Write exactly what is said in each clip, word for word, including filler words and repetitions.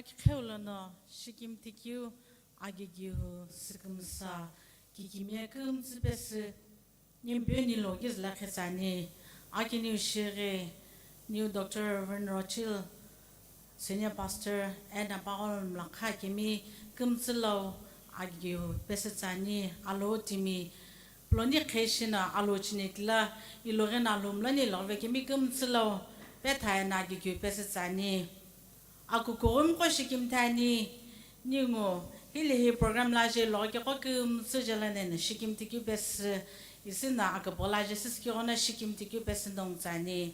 Kheu lono shikimthi keu agigihu sükümsa kikimiye kümtsü pesü Nimpeu nilo kizüla khetsüani, akiniu shighi, niu Doctor Reverend Rochil, Senior Pastor, eno pagholo mlakha kemi kümtsü lo agiu pesü tsüani, alo timi, puloni kheshino alo chinekila, ilogheno alo mloni lo vekemi kümtsü lo, pethae na agiu pesü tsüani. Akukughumqo shikimthi ani, ningu, hile hi program laje lokeqo kümtsü jela nene shikimthi keu pesü, isinna aküpüla je sisikighono shikimthi keu pesü nongtsüani.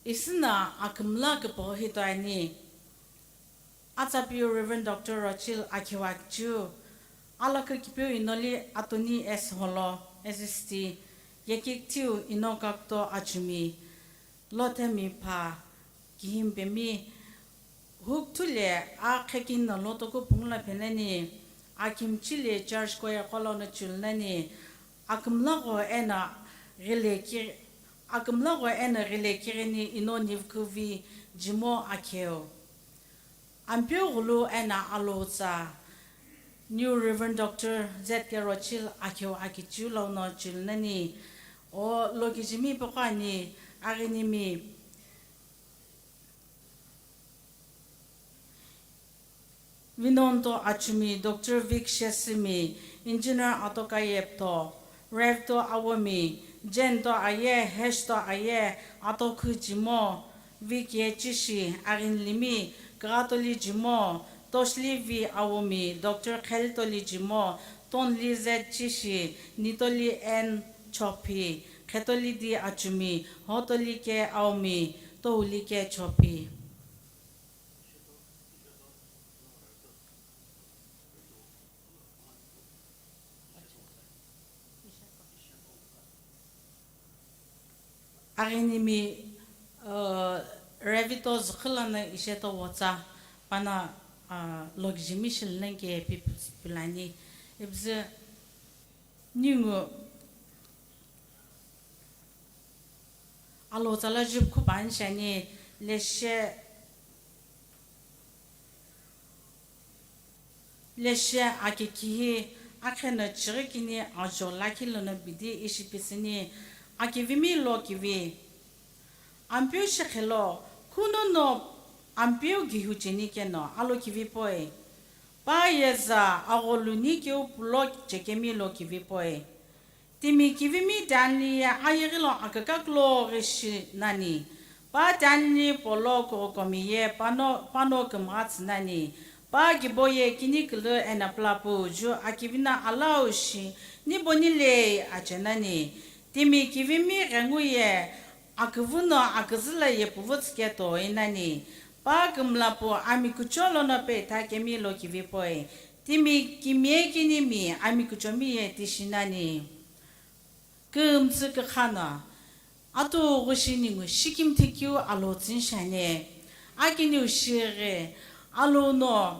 Isinna akümla küpügho hitoani. Atsapiu Reverend Doctor Rochil Akhiwakichiu, alakükipeu inoli Atoni S Holo, S S T, yekikithiu ino kakto achumi, lothemi pha, kihimpemi, hukthule akhekino lotoku pungula phenani, akimchile church choir qolono chulnani, akümlaqo eno ghile ki-, akümlaqo eno ghile kighini ino nivkuvi jimo akheu. Ampeu ghulu eno alotsa, New Reverend Doctor Z K Rochil Akheu Akichiu lono chilnani, o lokijimi peqoani, aghinimi, Vinonto Achumi, Doctor Vic Shesimi, Engineer Atoka Yepto, Rev to Awomi, Jen to Aye, Hesh to Aye, Atokhu Jimo, Vic Ye Chishi, Arinlimi, Kratoli Jimo, Toshli V Awomi, Doctor Kheltoli Jimo, Tonli Z Chishi, Nitoli N Chophi, Khetoli D Achumi, Hotoli K Aomi, Tohuli K Chophi. Aghinimi, uh, Revito Zükhülana Isheto Wotsa, pana, uh, lokijimi shilnenke pi-, pilani. Ibzi ningu alo tsala jipkhu pani shani, leshe, leshe akikihi akheno chighi kini ajo lakhi lono bidi ishi pisini, akivimi lo kivi. Ampeu shekhelo, khunono Ampeu gihu cheni keno alo kivi poi. Pa yeza agholu ni keu pulo chekemi lo kivi poi. Timi kivimi tanli ye ayeghi lo akükaklo ghi shi nani. Pa tanli polo kughukomi ye pano, pano kümgha tsü nani. Pa kibo ye kini külü eno pulapu ju akivina alau shi, ni boni lei ache nani. Timi kivimi ghengu ye aküvü no aküzü la ye puvü tsüke toi nani. Pa kümlapu ami kucho lono peitha kemi lo kivi poi. Timi kimiye kinimi ami kuchomi ye tishi nani. Kümtsü kükhano, atughu shi ningu shikimthi keu alo tsüni shani, akiniu shighi, alo no,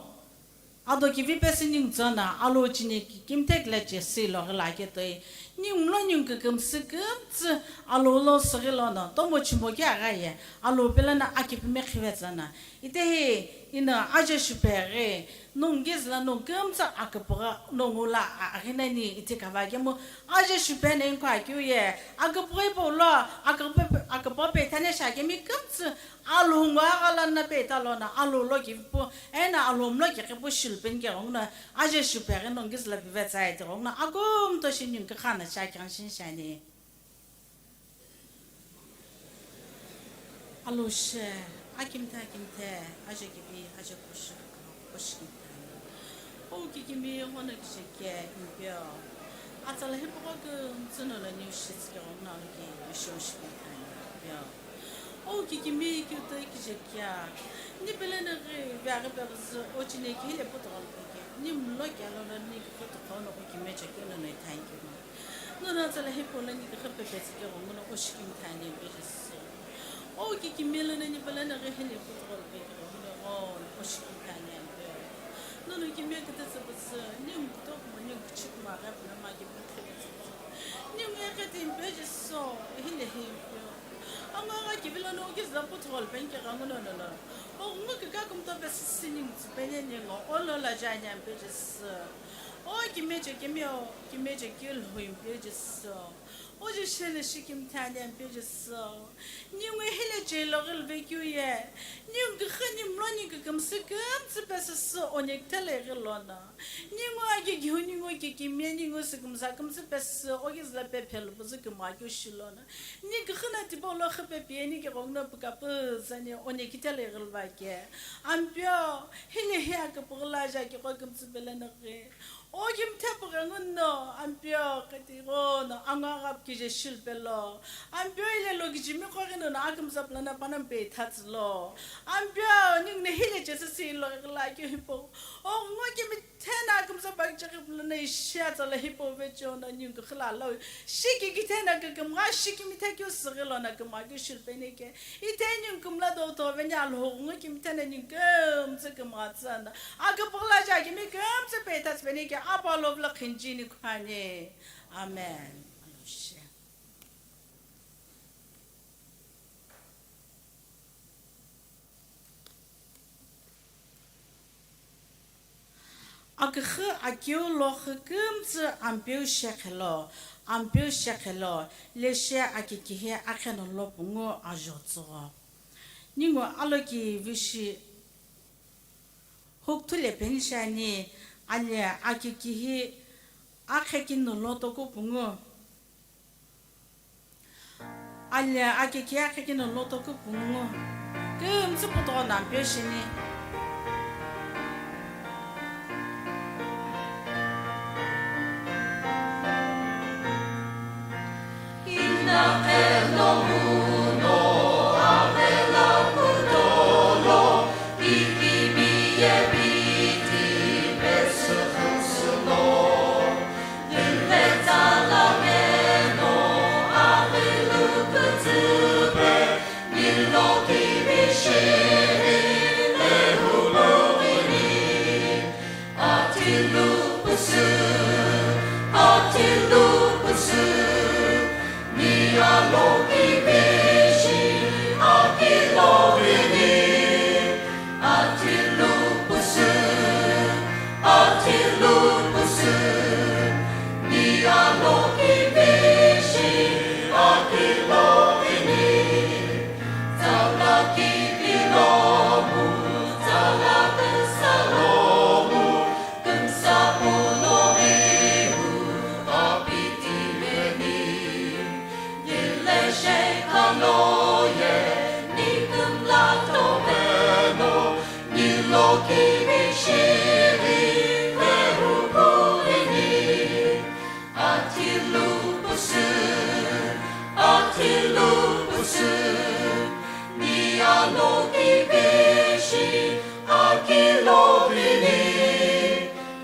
ado kivi pesü ningu tsüna, alo chini ki-, kimthe kile chesi lo ghila ketoi, ningu mlo ningu kükümsü kümtsü, alo lo süghi lono, tomo chimo ke aghaye, alo pelana akipime khive tsüna. Itehi ino aje shupeghi, nongu kizüla nongu kümtsü aküpügha nongu la a-, aghi nani iti kava kemu aje shupeghi nani kho akeu ye, aküpügha hipau lo, aküpü-, aküpügha peithane shi akemi kümtsü alhou ngo aghalana peitha lono alhou lo kivipu, eno alhou mlo kighipu shilupeni ke ghenguno aje shupeghi nongu kizüla pive tsa iti ghenguno akumto shi ningu kükhano shi akighi shini shani. Alo she, akimthe, akimthe, aje kivi, aje kushi, kushi kimthe. O kikimi ghono kijekia Ampeu. Atsala hipaqo kümtsü no lo niu shitsükegho ghenguno aloki ishi oshi kimthe Ampeu. O kikimi kiuto kijekia. Ni pele no ghi, veghi peghi zü, o chine ki hile puto ghenguno peke. Ni mlo kia lono ni kiputo ghenguno o kime chekeu no no thank you ma. Nono atsala hipau lo ni kighi pepetsükegho ghenguno oshi kimthe ani Ampeu Jisü. O kikimi lono ni pele no ghi hile puto ghenguno peke ghenguno o oshi kimthe ani Ampeu. Nono kimiye kütütsü pütsü, ningu kutomo, ningu kuchikuma ghi püno ma kimiye kütütsü pütsü. Ningu ye keti Ampeu Jisü, hile hi Ampeu. Vilo no kizla puthol penke kanguno no no. O ngu kika kumto pe sisi ningu tsipene ningo, o lo la janya peje sü. O kimeje kimio, kimeje kilhui peje sü. O je shele shikim thanya peje sü. Ningu hile je lo gil ve kyu ye. Ningu khani mlo ningu kumsi kumtsi pe sü o nek tele gil lo na. Ningu agi gihu ningu ki kimie ningu sikumsa kumtsi pe sü o kizla pe phel buzu kumwa kyu shilo na. Ni küküna tipau lo khüpe pie ni kighongno pükapü zani o ni kitele ghülva ke. Ampio, hini hi aküpüghüla ja kiqo kümtsü pele naghi. O kimthe püghenguno, ampio, kati ghono, angu aghap kije shilpelo. Ampio ile lo kiji mi qo ghino na akümza plana panam pe thatslo. Ampio, ningne hile chese si lo ghila ki hipo. O ngo kimi Thena kümsa bakchakhi puluna ishi atsala hipau vecheono ningu khila lau. Shiki kithena kükümgha shiki mithakeu süghilona kümgha keu shilpeni ke. Ithe ningu kümla do thoveni Alhou ngukimi thena ningu kümtsü kümgha tsüna. Aküpüghüla ja kimi kümtsü peitha tsüpeni ke apa lovla khinjini khani. Amen. Aloshe. Aküxü akeu lo xü kümtsü Ampeu shekhelo, Ampeu shekhelo, leshe akikihi akheno lo pungu ajo tsügho. Ningu aloki vishi hukthule penishani, ale akikihi akhekino lo toku pungu. Alia akiki akiki no loto kupungu. Kümtsü puto na peshini. Atilupusu, atilupusu, ni aloki bishi akilogini. Tsalaki kilomu, tsalaki salomu, kümsa pulogihu apitileni. Nileshe kaloye, nikümla tomeno, niloki bishiri vehukuini. Atilupusu, atilupusu, ni aloki bishi akilogini.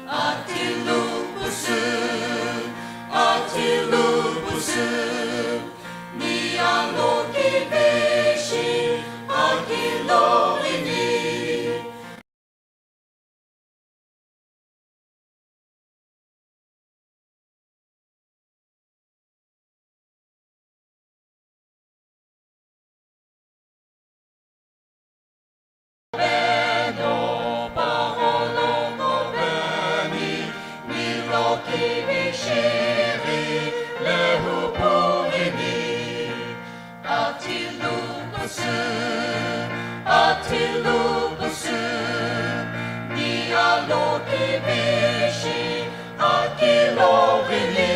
Atilupusu, atilupusu, ni aloki bishi akilogini. Atilupusu, atilupusu, ni aloki bishi akilogini.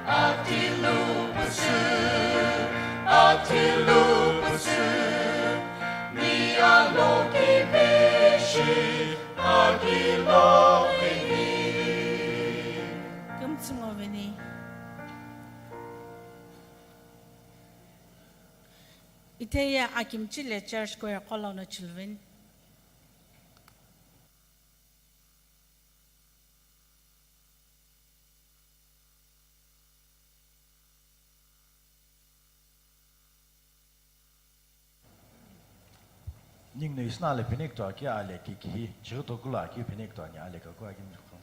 Atilupusu, atilupusu, ni aloki bishi akilogini. Kümtsü ngo veni. Iteya akimchi le church choir qo lono chilvin. Ningu no isna le pinik to aki ale kikihi, chighi tokula aki pinik to ani ale kaku aki mjukho.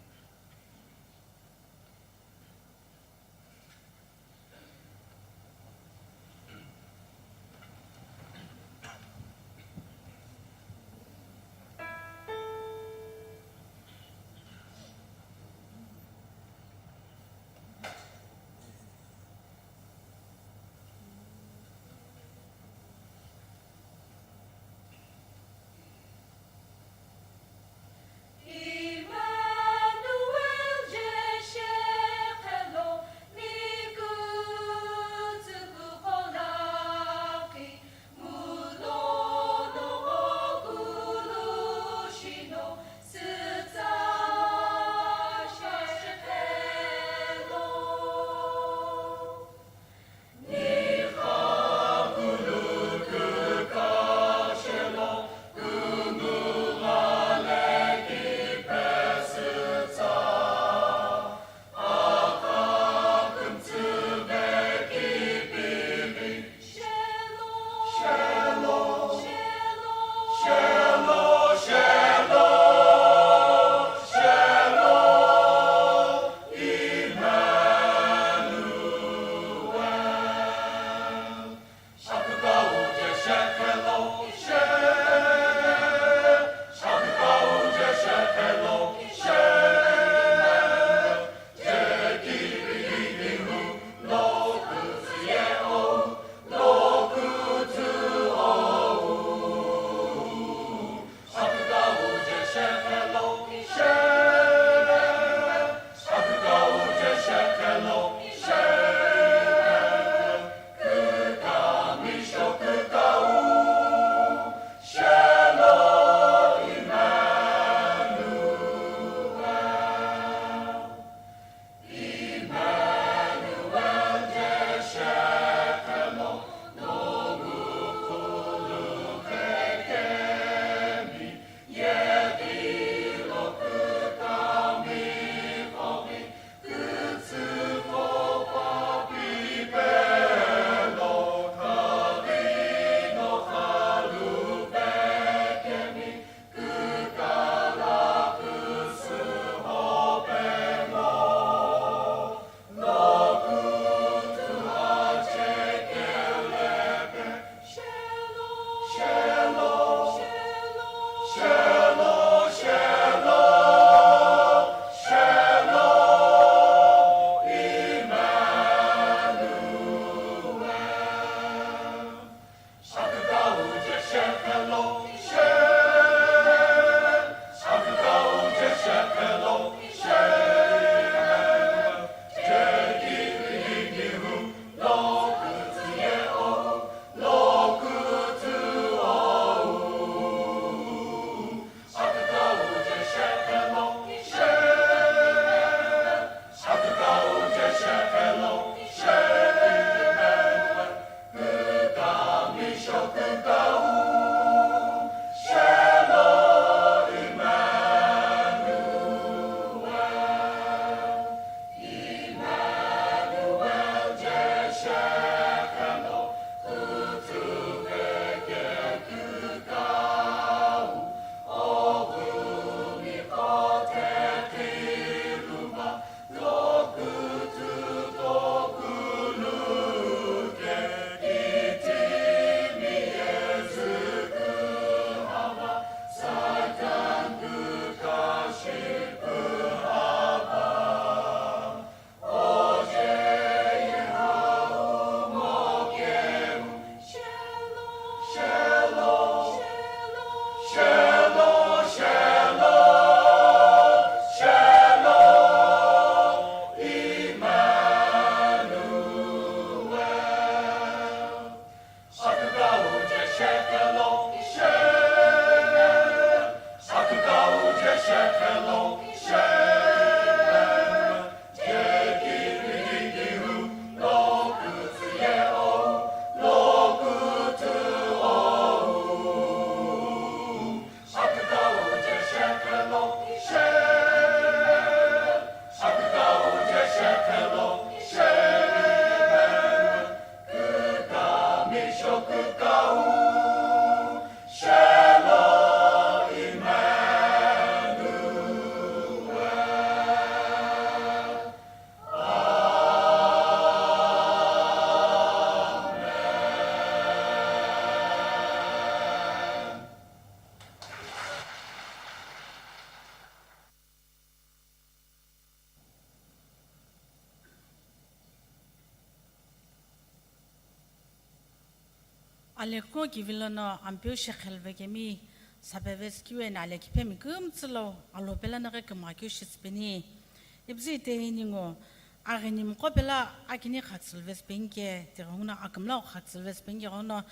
Alekhu kivi lono Ampeu shekhelve kemi sapevesi kiwena ale kiphemi kümtsü lo alope lono ghi kümgha keu shitsüpeni. Ipuzü ite hiningu aghini mqo pelo akini khatsüluvesü penike, tighenguno akümla khatsüluvesü penike ghenguno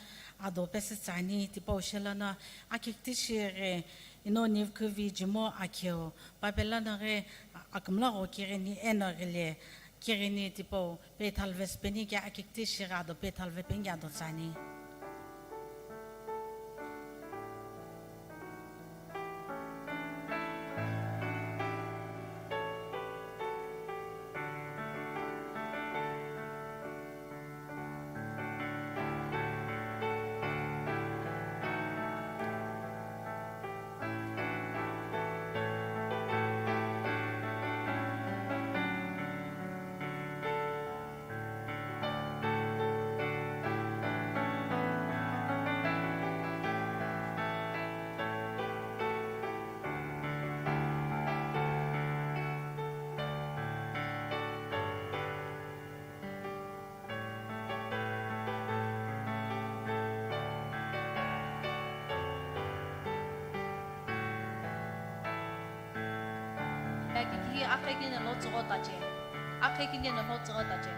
ado pesü tsüani, tipau shelono akikti shighi ino nive küvi jimo akheu, pa pelo lono ghi akümla gho kighini eno ghile kighini tipau pethaluvesü penike akikti shighi ado pethaluve penike ado tsüani. Aki kihi akhe kine lo tsügho tache. Akhe kine lo tsügho tache.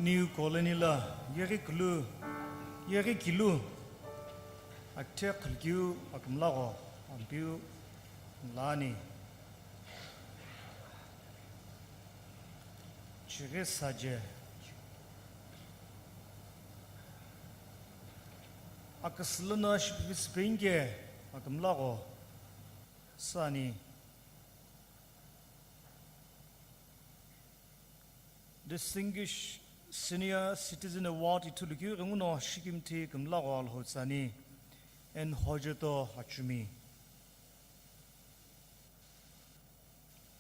New Colony la yeghi kilu, yeghi kilu akithe khulukeu akümlagho Ampeu mlani. Chighi saje. Aküsülüno shipüvü sipengike akümlagho sani. Distinguished Senior Citizen Award ithulukeu ghenguno shikimthi kümlagho Alhou tsüani, N Hojeto Achumi.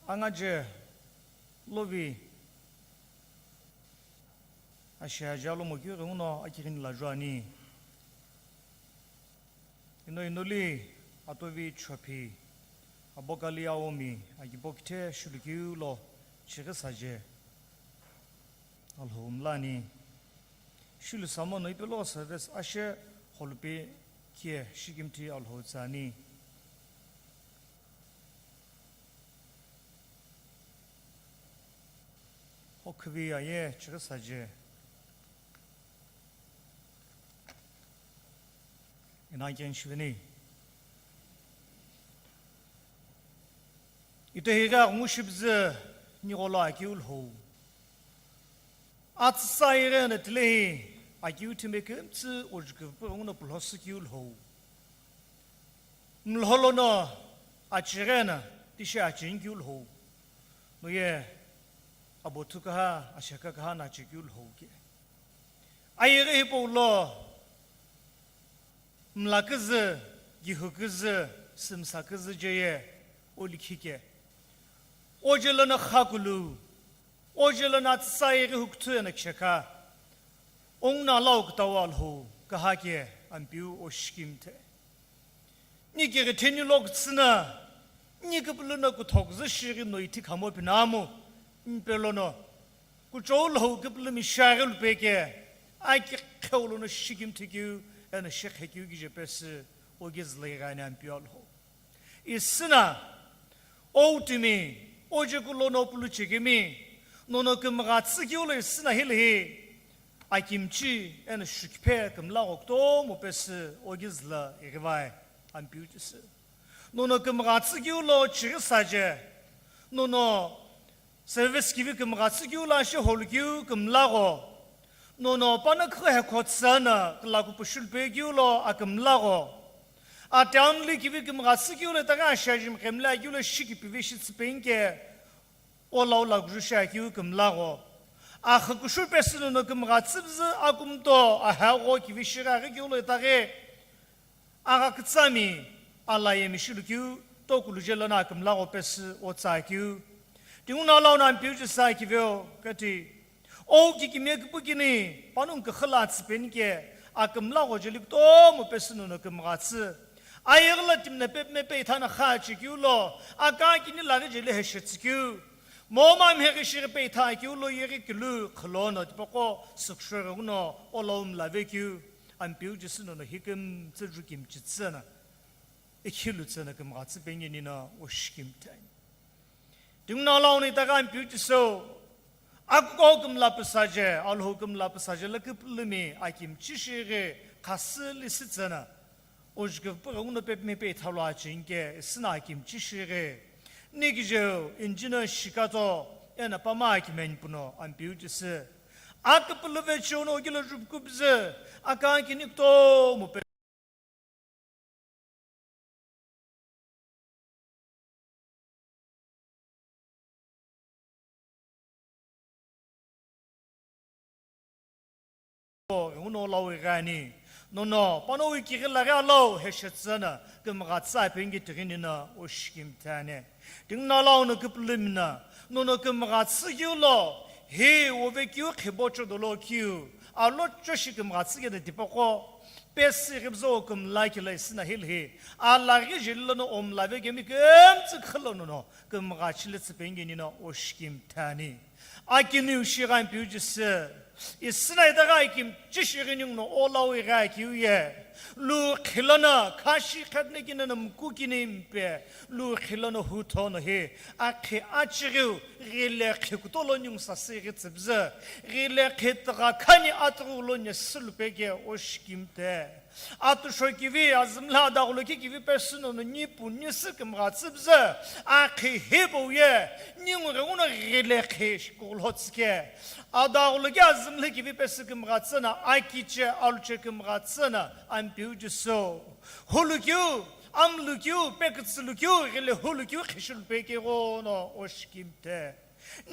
Angaje lovi ashiaja lomokeu ghenguno akighini la juani. Ino inoli atovi chophi, abokali aomi, agibo kithe shulukeu lo chighi saje Alhou mlani. Shulu samono ipelo service ashe holupe kie shikimthi Alhou tsüani. Hokhivi aye chighi saje. Ina ken shiveni. Ito higa ngu shibzi nigolo akeu Alhou. Atsüsa irena tilehi akeu thime kümtsü ojuküvpü nguno pulhosu keu Alhou. Mlholono achirena tishi achin keu Alhou. Noye abothu kaha, ashaka kaha na achikeu Alhou ke. Ayeghi hipau lo mla küzü, gihu küzü, sümsa küzü jeye, olikhi ke. Oje lono khakulu, oje lono atsüsa ayeghi hukuthu eno kisheka. Ongno alau kütau Alhou, kaha ke Ampeu oshikimthe. Ni kighi theni lo kütsüna, ni küpülüno kuthoküzü shighi no ithi khamo pinamu, ni pelono, kuchou Alhou küpülümi shiaghi lupeke, aki kheu lono shikimthi keu, eno shekhe keu kije pesü, oge zülai ghani Ampeu Alhou. Isüna, outimi, oje kulono pulu chekemi, nono kümgha tsü keu lo isüna hilhi, akimchi eno shukiphe kümlagho kutomo pesü oge züla ighivai Ampeu chisü. Nono kümgha tsü keu lo chighi saje. Nono service kivi kümgha tsü keu lo ashe holu keu kümlagho. Nono pano khü hekho tsüna kulaku pushulpe keu lo akümlagho. A town li kivi kümgha tsü keu lo itaghi ashajim khemla keu lo shikipivi shi tsüpengike. Olau lakuju shi akeu kümlagho. Axü kushu pesü nono kümgha tsüpüzü akumto ahaegho kivi shighi aghi keu lo itaghi. Agha kütsami alayemi shilukeu tokulu je lono akümlagho pesü otsa keu. Tinguna lau no Ampeu chisü akiveo kati. Ou kikimiye küpükini panongu küxü la tsüpenike akümlagho jeli kutomo pesü nono kümgha tsü. Ayeghi lo timi no pepime peitha no xachi keu lo, akakini laghi jeli heshe tsü keu. Moma mheghi shighi peitha keu lo yeghi kilu khülono tipaqo sükushoghi nguno olau mlave keu. Ampeu chisü nono hi kümtsü ju kimchi tsüna, ikhilu tsüna kümgha tsü pengi nino oshikimthe. Tinguna lau no itaghi Ampeu chisü, akuko kümla püsaje, Alhou kümla püsaje lo küpülümi akimchi shighi khasü lisü tsüna, ojuküvpüghi nguno pepime peitha lo achinike, isüna akimchi shighi. Ni kijeu, injino shikatso, eno pama akimeni puno Ampeu chisü. Aküpülü vecheo no ogilo jupkupüzü, akakini kutomo pe- Nguno lau ighani. Nono, pano wikighi laghi alau heshe tsüna, kümgha tsü apengi tighi nino oshikimthe ani. Tinguna lau no küpülümina, nono kümgha tsü keu lo, hi ove keu khibo chodolo keu, alo choshi kümgha tsü keno tipaqo, pesü ghibzo kümla kila isüna hilhi, alaghi jeli lono omlave kemi kümtsü khülo nono, kümgha chile tsüpengi nino oshikimthe ani. Akiniu shighi Ampeu chisü, Isüna itaghi akimchi shighi ninguno olau ighi akiu ye. Lu khilana khashi khatna kinana mku kini mpe. Lu khilana hu thono hi. Akhi achighiu ghile khikutolo ningu sasi ighi tsibzi. Ghile khitagha khani atughu lo nyesulu peke oshikimte. Atusho kivi azümla adaghulu ki kivi pesü nono nipu nisi kümgha tsübzü, akhi hipau ye, ningu ghenguno ghile khi shikughulo tsike. Adaghulu ki azümla kivi pesü kümgha tsüna, akiche, aluche kümgha tsüna, Ampeu Jisü. Hulukiu, amlukiu, pekütsülukiu, ghile hulukiu, khishulu peke ghono, oshikimte.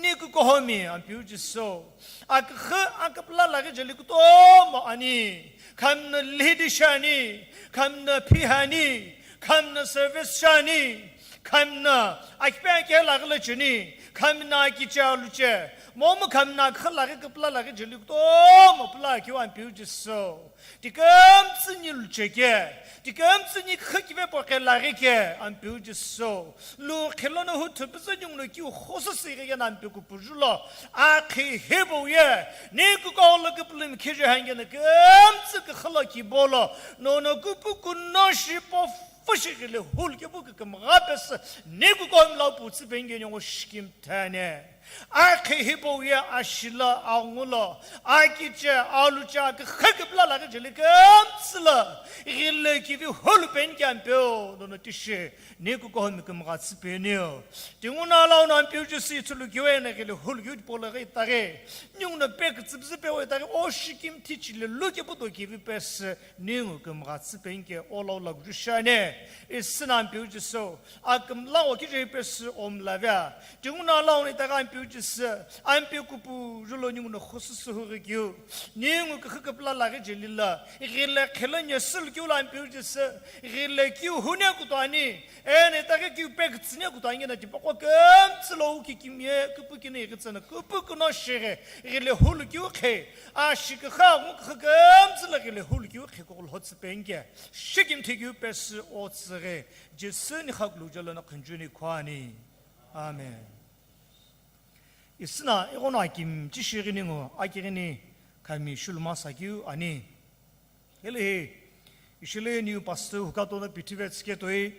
Ni kukohomi Ampeu Jisü, aküxü aküpüla laghi jeli kutomo ani, khamna lidi shani, khamna phihani, khamna service shani, khamna akipe ake laghi lacheni, khamna akiche aluche, momu khamna aküxü laghi küpüla laghi jeli kutomo püla akiu Ampeu Jisü. Tikümtsü ni lucheke, tikümtsü ni khükive poqe laghi ke, Ampeu Jisü. Lu khilono hu thupüzü ninguno kiu khoso sighi kena Ampeu kupujulo, akhi hipau ye, ni kukolo küpülümi khije hangena kümtsü küxülo kibolo, nono kupu kuno shipo fushi ghile hulukiu kükümgha pesü, ni kukomi lau putsü penge ningu shikim thane. Akhi hipau ye ashila, angulo, akiche, aluche, aküxü küpüla laghi jeli kümtsüla, ghile kivi hulu peni ke Ampeu, nono tishi, ni kukohomi kümgha tsü peni. Tinguno alauno Ampeu Jisü ithulu kiu ena ghile hulukiu tipolo ghi itaghi, ninguno pekütsübzü pewe itaghi, oshikim thichile luke puto kivi pesü, ningu kümgha tsü peni ke olau laguju shane. Isüna Ampeu Jisü, akümla okije pesü omlavea. Tinguno alauno itaghi Ampeu Jisü, Ampeu kupujulo ninguno khusu suhughi kiu. Ningu küxü küpüla laghi jeli la, ghile khilo nyesulu kiu la Ampeu Jisü, ghile kiu hune kutuani, ena itaghi kiu pekütsüne kutuani na tipaqo kümtsülo uki kimye, kupu kini ighi tsüna, kupu kuno shighi, ghile hulukiu khe, ashiküxü, anguküxü kümtsüla ghile hulukiu khe kughulo tsü penge, shikim thikiu pesü otsüghi, Jisü ni khakulu jalo na khunjuni khwani. Amen. Isüna ighono akimchi shighi ningu akighini khami shuluma sakiu ani. Hili hi, ishile new pastor hukato na pithive tsike toi,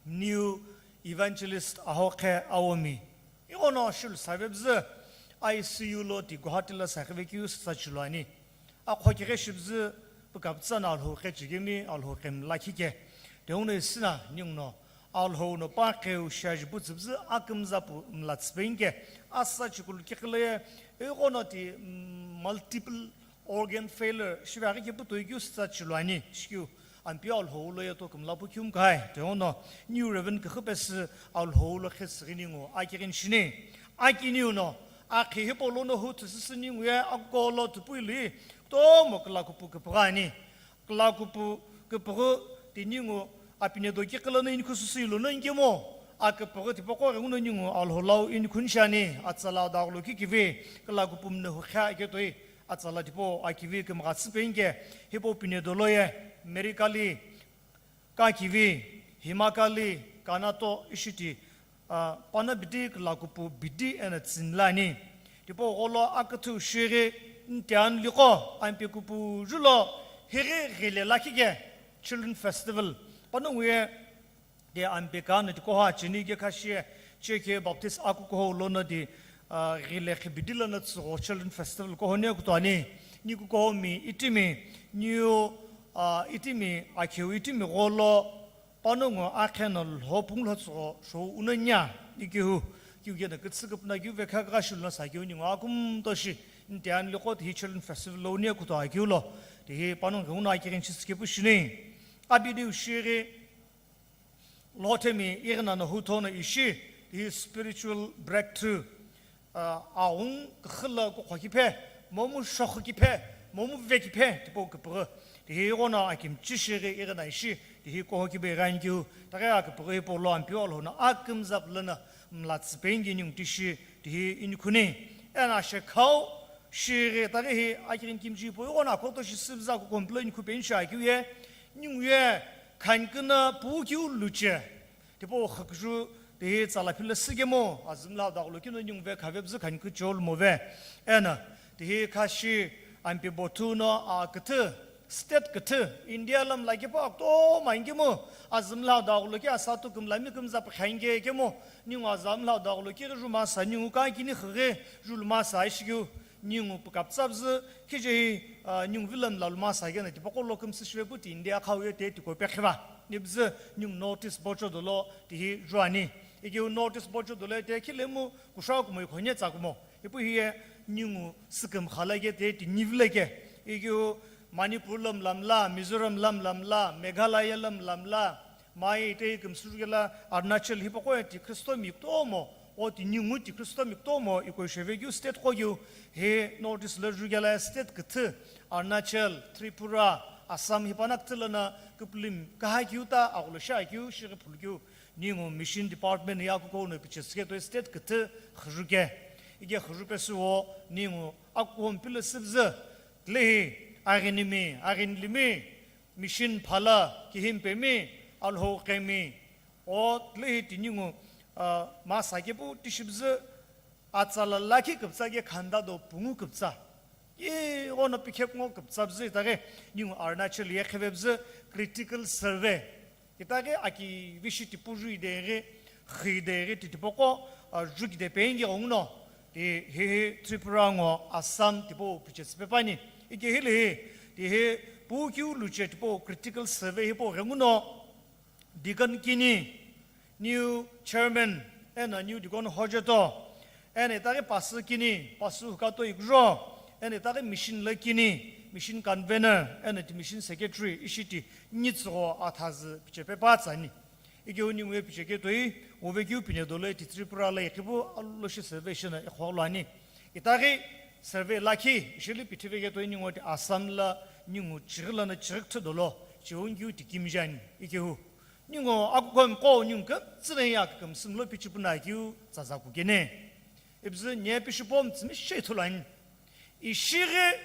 new evangelist ahokhe aomi. Ighono shulu savebzü I C U lo ti Guwahati la sakhive kiu sitsa chilu ani. Akhokighe shibzü pükapütsa na Alhou qhechigimi, Alhou qhemla khike. Teunguno isüna ninguno Alhou no pa qheu shiajipu tsübzü akümza pu mla tsüpengike. Asa chikulu kiqhile ye, ighono ti, mm, multiple organ failure shive aghi kepu toi kiu sitsa chilu ani, shikiu. Ampeu Alhou lo ye to kümla pu kiu mkhai. Teunguno New Reverend küxü pesü Alhou lo qhetsüghi ningu akighini shini. Akiniu no, akhi hipau lono hu thusüsü ningu ye akolo tupui lui, kutomo külakupu küpügha ani. Külakupu küpüghu ti ningu apine do kiqi lono inikhu süsü ilono inkemo, aküpüghu tipaqo ghenguno ningu Alhou lau inikhuni shani, atsala adaghulu kikivi, külakupu mna hu kha iketoi, atsala tipau akivi kümgha tsü pengike, hipau pine dolo ye, Merikali, Kakivi, Himakali, Kanato, ishiti, ah, pano bidi külakupu bidi eno tsini lani. Tipau gholo aküthü shighi ntian liqo, Ampeu kupujulo, highi ghile lakhi ke, Children Festival. Panongu ye, de Ampeu kano tikoha cheni ke khashi, cheke Baptist akukuho lono di, ah, ghile khibidi lono tsügho Children Festival kuho ne kutuani, ni kukuho mi itimi, niu, ah, itimi, akheu itimi gholo, panongu akhe no lho pungulho tsügho shou uno nya, ikihu, kiu keno kütsü küpuna kiu vekha kha shilu no sa kiu ningu akumto shi, ntian liqo ti hi Children Festival lo unie kutu akiu lo, ti hi panongu uno akighini shi tsükepu shini, abidiu shighi, Lothemi ighi nano hu thono ishi, tihi spiritual breakthrough, ah, aghungu küxü lo kukhokiphe, momu shoxükiphe, momu vekiphe, tipau küpüghü. Tihi ighono akimchi shighi ighi na ishi, tihi kuhokibe ighi anikeu, taghi aküpüghü hipau lo Ampeu Alhou no akümza pu lono mla tsüpengike ningu tishi, tihi inikhuni. Eno shekhau shighi taghi hi akighini kimchi hipau ighono akoto shi süpüzü kukompilo inikhu peni shi akeu ye, ningu ye, khaniküno pu kiu luche. Tipau xüküju tihi tsala philo sükemo, azümla daghulu kino ningu ve khavebzü khanikü cheu lumove. Eno, Tihi khashi ampi bothu no, a, küthü, state küthü, India lamla kipu akutoma inkemu, azümla dagulu ki asatu kümlami kümza pükhange kemu, ningu azümla dagulu ki ruma sa ningu ka kini khüghi, ruluma sa ishikeu, ningu pükaptsapzü, khije hi, a, ningu vilamla luma sa kena tipaqo lo kümsü shive pu ti India khau ye te tiko pekhiva. Nibzü ningu notice bocho dolo tihi juani. Ikeu notice bocho dolo te khilemu kushau kumo ikhonye tsa kumo. Ipu hiye ningu süküm khala ke te ti nivle ke. Ikeu Manipur lamlamla, Mizoram lamlamla, Meghalaya lamlamla, mai te kümsü kela Arunachal hipaqo ti Khristo miktomo, o ti ningu ti Khristo miktomo, iko shevekeu state qo keu, he North East la jukela state küthü, Arunachal, Tripura, Assam hipanaküthü lana küpülüm kahakeu ta, aghulu shakeu, shighi phulukeu, ningu mission department ya kuko no pichesüke to state küthü khüjuke. Ike khüju pesüwo, ningu akuko mpilü sübzü, tlehi, aghinimi, aghinilimi, mission phala, kihimpemi, Alhou qemi, o tlehi tiningu, a, masa kepu tishibzü, atsala lakhi küptsa ke khanda do pungu küptsa. Ye ono pikhe kungo küptsa bzü itaghi, ningu Arunachal ye khevebzü critical survey. Itaghi aki vishi tipuju ideghi, khi ideghi titipoko, a, ju kide penge onguno. Ti hihi Tripura ngo Assam tipo pichetsüpe pani. Ike hili hi, tihi pu kiu luche tipo critical survey hipo ghenguno, deacon kini, new chairman, ena new deacon hojeto, ena itaghi pasü kini, pasü hukato ikjo, ena itaghi mission la kini, mission convener, ena ti mission secretary, ishiti nitsügho athazü pichepe pa tsani. Ikeu ningu ye picheke toi, uve kiu pine dolo eti Tripura la ikhipu aloshi survey shina ikhoglo ani. Itaghi survey lakhi, ishili pithive ke toi ningu oti Assam la ningu chighi lana chighi kuthu dolo, chiungiu ti kimjani, ikeu. Ningu akuko mqo ningu kümtsü na ya kükümsü mlo pichipuna kiu tsaza kukene. Ibzü nye pishipo mtsümi shei thulani. Ishighi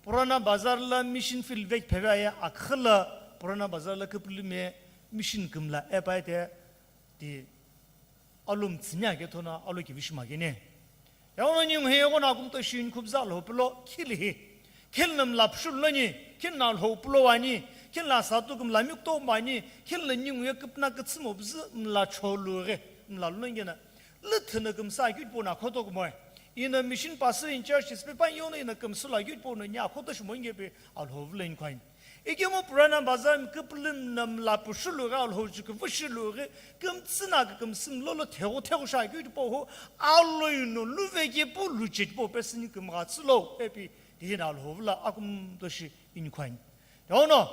Purana Bazar la mission field vek pheve aye akhi la Purana Bazar la küpülümi mission kümla epaite ti alo mtsümi ake thona alo kivishi makene. Yaono ningu he yaono akumto shin khubza lo pulo khili hi. Khili na mla pshul lani, khili na lo pulo wani, khili na satu kümla mikto mani, khili na ningu ye küpna kütsümo bzü mla cholu ghe, mla lunge na. Lüthü na kümsa akeu tipau no akhoto kumoe. Ina mission pastor in charge is pepa yono ina kümsü lo akeu tipau no nya akhoto shimo inge pe Alhou vülo inkhoin. Ikemu Purana Bazar mi küpülüm na mla pushulu ghi Alhou ju küvüshulu ghi kümtsü na kükümsü mlo lo thegu thegu sha akeu tipau hu alo ino luve kepu luche tipau pesini kümghatsü lo epi tihi na Alhou vülo akumto shi inkhoin. Yaono,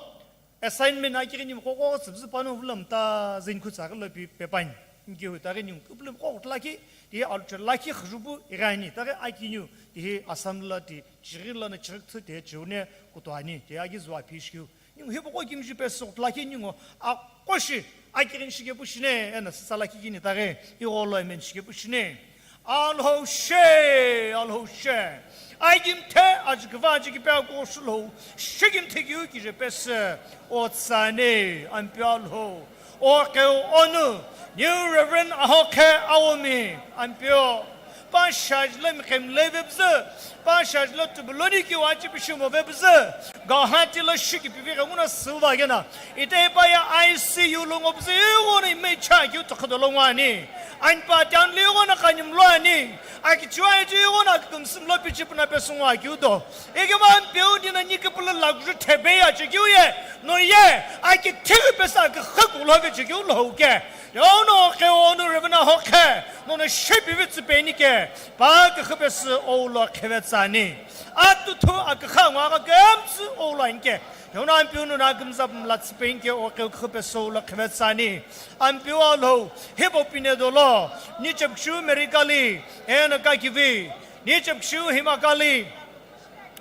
assignment akighi ningu qo qo tsübzü pano vülo mta zin khutsa ghilo pi pepani. Inke hu itaghi ningu küpülüm qo qutla ki, tihi alucha lakhi khüjupu ighani, itaghi akiniu, tihi Assam la ti, chighi lana chighi kuthu tihi chiune kutuani, tihi agi zuwa pi ishikeu. Ningu hipu qo kimji pesü qutla ki ningu, aqo shi, akighi shikepu shine, ena sitsa lakhi kini itaghi, igho lo emen shikepu shine. Alhou she, Alhou she. Agimthe ajikva ajikipe akushulhou, shigimthe kiu kije pesü, o tsane, Ampeu Alhou, o qeu onu, New Reverend Ahokhe Aomi, Ampeu, pa shajla mkhem levebzü, pa shajla tubuloni kiu achi pishimo vebzü, Guwahati lo shiki pivi ghanguna silva gena. Ite pa ya I C U lo ngobzü ighono imecha kiu tokhodo lo ngwani. Anpa tanli ighono kanyim lo ani. Akichua iti ighono akükümsü mlo pichipuna pesü ngwa kiu do. Ike ma Ampeu dina nikipulu lakju thebe ya chikiu ye. No ye. Akithighi pesü akükhaku lo ve chikiu lo uke. Yono ke onu revena hokhe. Nono shepi vitsi penike. Pa kükhü pesü oulo khevetsani. Atuthu akükha ngwa ka kümsü oulo inke. Yono Ampeu no na kümza pumla tsüpeinke o keu khüpe soula khivetsani. Ampeu Alhou, hipo pine dolo, ni chepkshu Merikali, ena kakivi, ni chepkshu Himakali,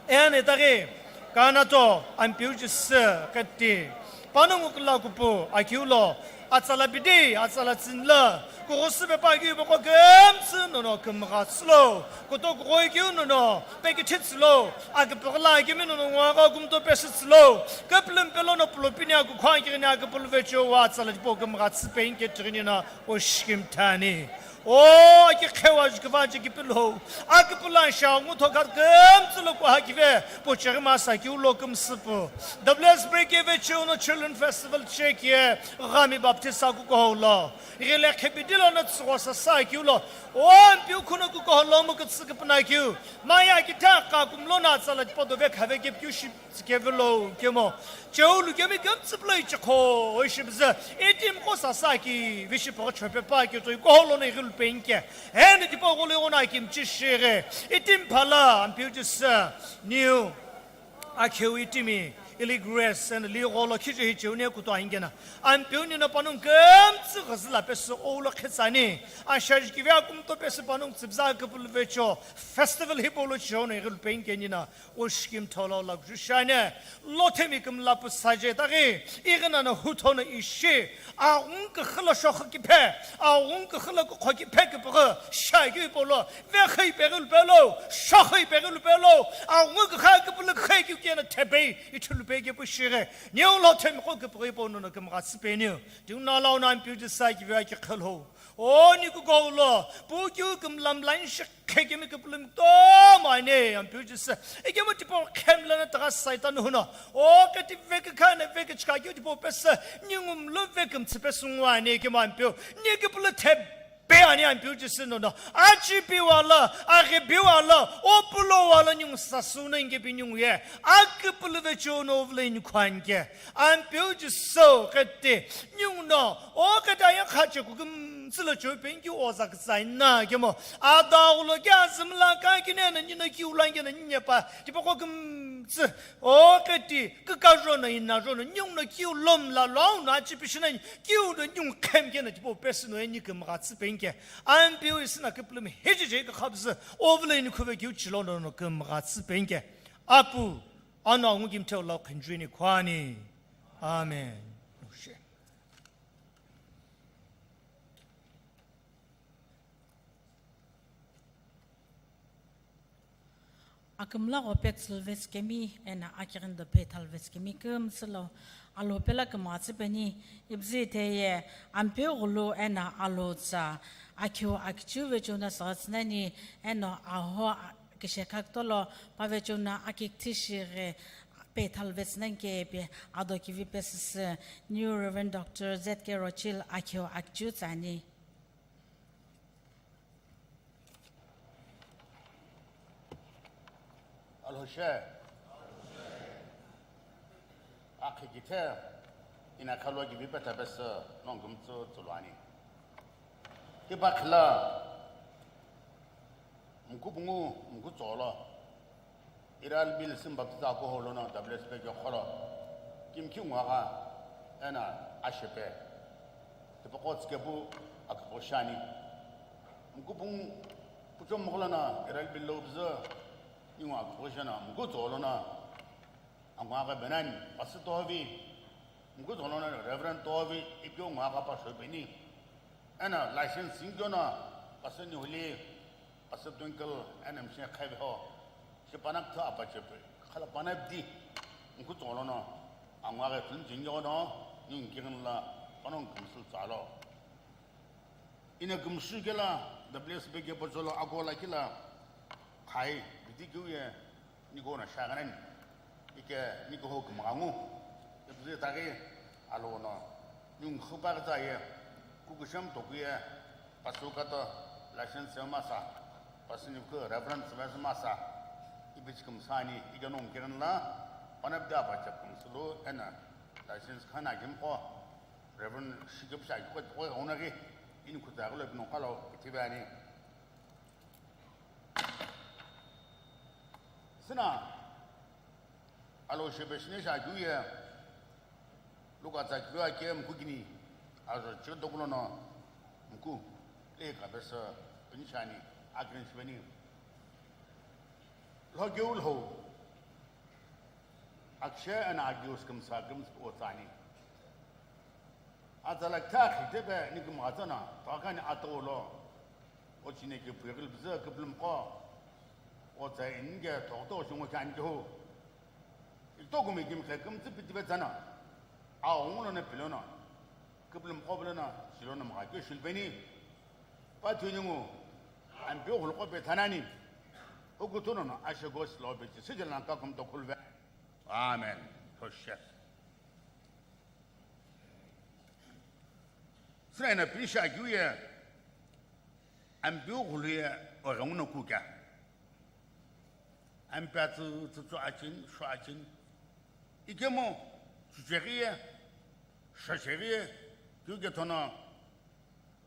ena itaghi, Kanato, Ampeu Jisü, keti, panongu kula kupu, akiulo, atsala bidi, atsala tsinla, kughusü pepa keu boko kümsü nono kümgha tsülo, kuto kughoi keu nono, peki thitsülo, akipagla akimi nono ngwaga kumto pesütsülo, köpülüm pelono pulopini akukhwa kighini akipulu vecho wa tsala tipo kümgha tsüpe inke tighinina oshikimthani. O, aki khewa ju kiva ju kipilo. Aki pulan sha ngu thoka kümtsü lo kuha kive. Po cheri masa ki ulo kümsüpu. W S B K ve cheu no Children Festival check ye. Gami baptist sa ku koholo. Rile khebidilo na tsuwa sa sa ki ulo. O, ampiu kuno ku koholo mu kutsu kipna kiu. Maya ki ta ka kumlo na tsala podo ve khave ke piu shi. Tsikevelo kemo, cheulu kemi kemtsüplo ichikho, ishibzü, itim ko sasa ki, vishipo chope pa ki toi koholo na igil penke. Ene tipo golo ona kim chishire, itim pala, ampiu jisa, niu, akheu itimi, ili grace, and li golo kichi hichi unia kuto ingena. Ampiu ni na panung kemtsü gazla pesu oulo khetsani, ashaj ki via kumto pesu panung tsibza kapul vecho, festival hipolo chona igil penke nina. O shikim tholo la kuju shane, lo themi kim la pusaje taghi, igana na huthona ishi, aghung ka khila shokha kiphe, aghung ka khila kukho kiphe kiphe, shagyu polo, ve khai pegul pelo, shokhai pegul pelo, aghung ka kha kipulu khai kyu kena thebei, ichulu pege pushire, neo lo themi ko kiphe pono na kim ga sipeniu, diu na lau na ampiu jisa ki via ki khalo. O ni ku golo, pu kyu kim lam lan shik. Khekemi kipulum to mane, ampiu jisa. Ikemu tipo khemla na taga saitan huno. O keti veke khana veke chika kyu tipo pesa, ningum lo veke mtsi pesu ngwane kemu ampiu. Ni kipulu thebe ani ampiu jisa no no. Achi pi wala, aghi pi wala, o pulo wala ningu sasu na inge pi ningu ye. Akipulu ve chuno vle ni kwanke. Ampiu jisa kete, ningu no, o kete aya khache kukum. Tsülo cheu penki oza kutsaina kemo. Ada ulo kya zimla ka kine na nina ki ulange na nyepa. Tipo ko kum tsü. O keti, kaka jona ina jona, nyung na ki ulom la, lau na chi pishina, ki u na nyung khem ke na tipo pesi no eni kum ga tsü penke. Ampiu isina kiplum heji je ka khabzü. Ovle ni khuve ki uchilo no no kum ga tsü penke. Apu, ana ngu kim teo lau khenjuni kwani. Amen. Ushe. Akümla gho petsül vetskemi ena akighindo pethal vetskemi kümtsülo alo pela kümgha tsüpeni, ibzi theye ampeu ghulu ena alo tsa akhiu akichiu vechuna saghatsünani eno aho kishekha kutolo pavechuna akikthi shighi pethal vetsünani kepe ado kivi pesüsü New Reverend Doctor Z K Rochil akhiu akichiu tsüani. Alhoshe. Akhi kithe ina khalwa kivi petha pesü nongu kümtsü tsüluani. Tipa khila mkupungu mkutsolo. Iral bil sim baptiza ko holono W S P ke kholo. Kimkhi ngwa ga ena ashepe. Tipa ko tskepu akpo shani. Mkupung puchom mokhlana iral bil lo bzü, ningwa akpo shana, mkutsolo na, angwa ka benan, pastor tovi, mkutsolo na, Reverend tovi, ipyo ngwa ka pastor beni. Ena license singyo na, pastor ni huli, pastor Twinkle, ena mshe khaibe ho, shi panak tha apa chepe, khala panak di, mkutsolo na, angwa ka tun jingyo na, ning kirin la, panong kumsul tsalo. Ina kümsü kela W S B ke pocholo akola kila khai bidi kiu ye niko na shaganen ike niko ho kümghangu. Ibzi tagi alo no nyung khupa kata ye kukusham toku ye pasu kato license masa pasu ni ku reference masa masa ibich kümsani ike nong kiran la panap da pa chap kümsulu ena license khana gimko. Reverend Shikip Shai koi koi onagi ini kutsa galo pino kalo kitibe ani. Sina alo shebe shine sha juye luka tsa kiwa ke mku kini azo chiro dokulo no mku le ka besa pinishani akrin shibeni. Lo geu lo. Akshe ena agius kümsa kümsa otsani. Atsala kthakhi tepe ni kümghatsana, takani atolo. Ochine ki puyakil bzü küplüm ko. Otsa inge tokto shungo khan ki hu. Ilto kumi kim khe kümtsü pitibe tsana. A ongulo na pilono. Küplüm ko pilono, shilono mga kyo shilbeni. Pa thunungu, Ampeu ghuluqo pe thanani, ukuthu nono ashe gosi lo pe chi, sijila na kakum to khulve. Amen. Hoshe. Sina ina pinisha kiu ye, Ampeu ghulu ye, oghengu no kuka. Ampeu tsü, tsü, tsü achin, sho achin. Ikemu, chucheghi ye, shosheghi ye, kiu ke thono,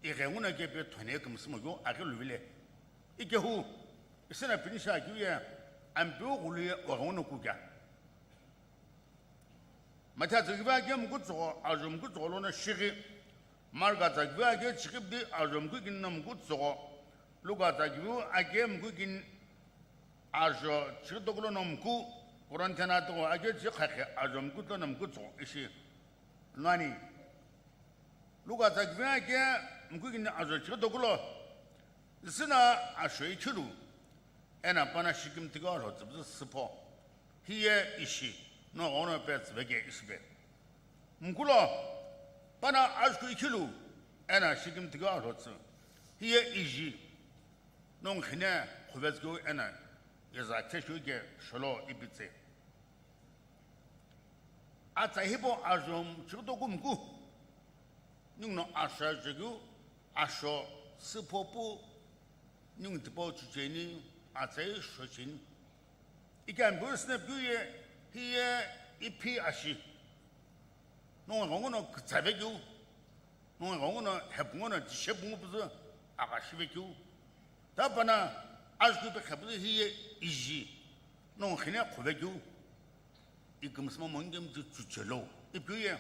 ighengu no ke pe thone kümsümo yo, aghi luvile. Ikehu, isina pinisha kiu ye, Ampeu ghulu ye, oghengu no kuka. Mathiu tsükivi ake mkutsogo, ajo mkutsogo lono shighi. Marka tsükivi ake chikibdi, ajo mkukini no mkutsogo. Luka tsükivi ake mkukini, ajo chikitoku lono mku. Korinthian atughu ake chikhakhe, ajo mkutlo no mkutsogo ishi. Nani. Luka tsükivi ake mkukini, ajo chikitoku lo. Isina asho ikhilu. Ena pana shikimtike alho tsüpüzü süpho. Hiye ishi, no ghono pe tsüveke ishipe. Mkulo, pana asku ikhilu, ena shikimtike alho tsü. Hiye iji, no nghine khuvetsükeu ena, yeza kheshu ke sholo ipitse. Atsa hipau ajo chikitoku mku. Ninguno asho ajekeu, asho süpho pu, ningu tipau chucheni, atsa ye shocheni. Ike Ampeu sina piu ye, hiye ipi ashi. Nongu ghenguno kütsavekeu. Nongu ghenguno hepunguno tishepungu püzü, aghashivekeu. Tapana, asku pe khepüzü hiye iji. Nongu nghine khuvekeu. Ikümsüma monkemi ti chuchelo. Ipiu ye.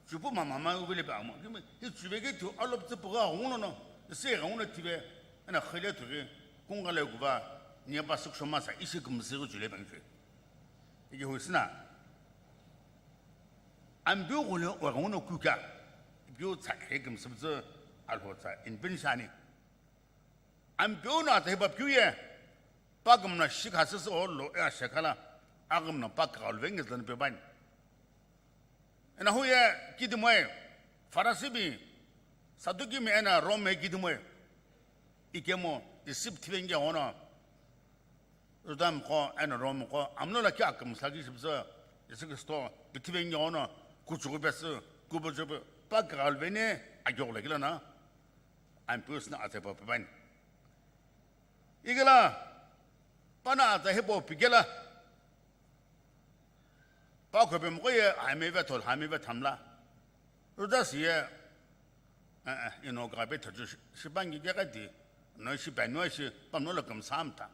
Chupu mama ma uvile pe amo. Kimi, hi chuveke tu alop tsü puga ghungu lono. Isi ghenguno tipe. Ena khile tughi. Kungale kuva. Niye pa sükshoma sa. Isi kümsü chule bengche. Ikehu isina. Ampeu ghulu ye oghenguno kuka. Ipiu tsakhe kümsüpüzü alho tsa. Inpin shani. Ampeu no atsa hipa piu ye, pa kümna shikha süsü olo e ashekhala, akümna pa kaghalu vengezü lana pepani. Ena hu ye kidimoe, Farisibi, Sadukimi ena Rome kidimoe, ikemu, isip thivenge ono, Juda mqo ena Rome mqo, amlo lakhi akümsü lakhi shipüzü, Yesu Kristo, pithive nge ono, kuchughu pesü, kubo chughu, pa kaghalu veni, agyo lakhi lana, Ampeu sina atsa hipa pepani. Ikela, pana atsa hipa pikela. Pa khope mqo ye, hami ve thol, hami ve thamla. Judas ye, eh, eh, ino gabe thachu shi-, shipangi ke kati, no shipa no shi, pamno lo kümsamta.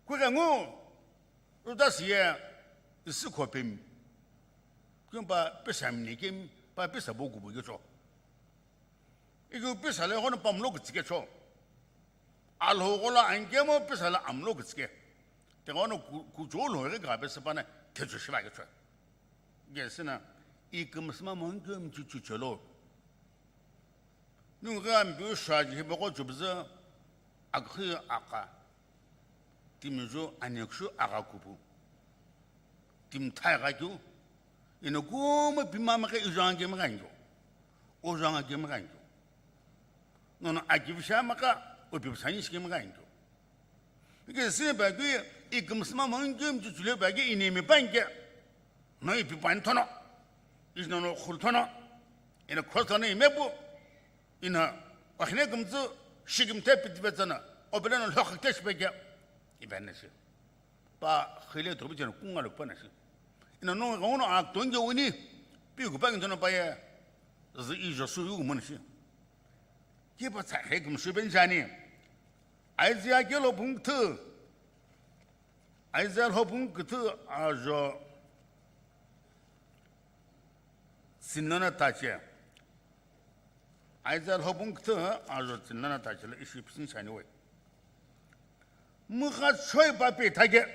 Kughengu, Judas ye, isi khopemi. Kumpa pisa mini kemi, pa pisa bo kubo ke cho. Iku pisa le hono pamlo kütsike cho. Alhou ghola ankemo pisa le amlo kütsike. Te hono ku-, kucho lo ghi gabe sepana thecho shiva ke cho. Gesina, ikümsüma monkemi ti chuchelo. Nungu ghi Ampeu shaji hipaqo chupüzü, akhi akha. Timi ju aniakshu agha kupu. Timi thai gha keu. Ino kumo pimama ke ijo ange me gha njo. Ojo ange me gha njo. Nono akivisha maka, opivisha ni shike me gha njo. Ike sine pa ke, ikümsüma monkemi ti chule pa ke inimi panke. No ipi pani thono. Ino no khul thono. Ino cross thono imepu. Ina, akhine kümtsü, shikimthe pitipetsana, opeleno lhokhakte shipekya, ipenesi. Pa khile thobi chena kunga lo panasi. Ina nongu ghenguno ak tonge uni, pi kupangi tono paye, zi ijo su yu kumonesi. Kipa tsa khe kümsü benjani. Isaiah kelo pungthu. Isaiah lo pungthu ajo. Sinana tache. Isaiah lhobung küthü ajo tsünana tachila ishi püsüni shani we. Mugha choi pa pe thake.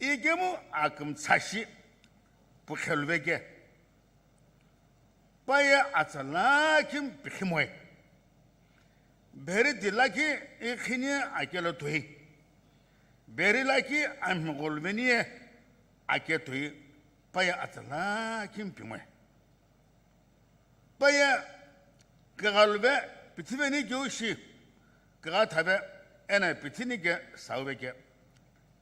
Ikemu akümtsa shi pukheluveke. Paye atsa lakhi pikhimoe. Bheri di lakhi ikhini akelo toi. Bheri lakhi amhigoluvenie ake toi. Paye atsa lakhi pimoe. Paye Kaghaluve pithiveni keu shi, kaghathave eno pithini ke sauve ke.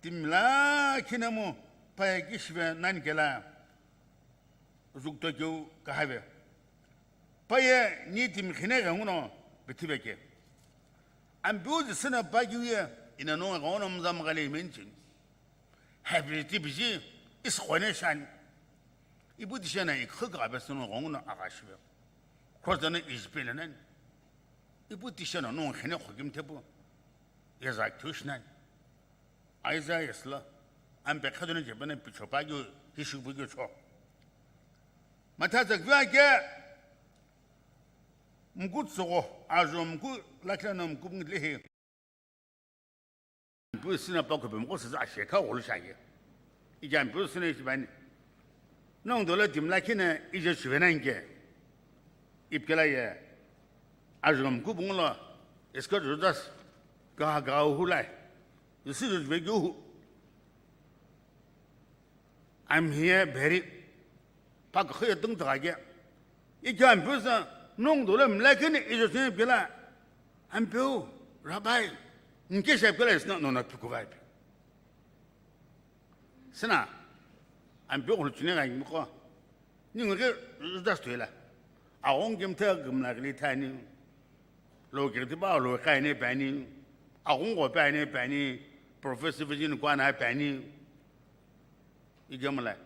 Timi lakhi no mu paye kishive nani kela, zukto keu kahave. Paye ni timi khine ghenguno pithive ke. Ampeu Jisü no pa keu ye, ina no ghenguno mzamghale mention. Hepiti biji, iskhone shani. Ipu tishena ikhü kaghabe sü no ghenguno aghashive. Cross dano ijipele nani. Ipu tishena no khine khokim thepu. Yeza keu shi nani. Isaiah silo, ampe khadoni jebene pichopa keu, hishipu keu cho. Matha zakvia ke, mku tsogo, ajo mku lakila no mku ngitlehi. Ampeu Jisü no pa khope mko sasa ashekha gholo shage. Ija Ampeu Jisü no ishi bani. Nong dolo timi lakhi no ija shuvenani ke. Ipikela ye, ajulom kupungu lo, Iskariot Judas, ka, ka hu lai, Jisü Judas ve keu hu. I'm here, very, pa kakhe tung ta ke. Ikya Ampeu Jisü, nong dolo mlakhe ni ijo sini pela, Ampeu, Rabbi, nke sha pela isna nona piku vai pe. Sina, Ampeu ghulu chine ga yimko. Ningu ke Judas tuila. Aghong kimthe gimla gili thani. Lo kirti ba lo kaine pani. Aghong go pani pani. Professor Virgin kwana pani. Igemla.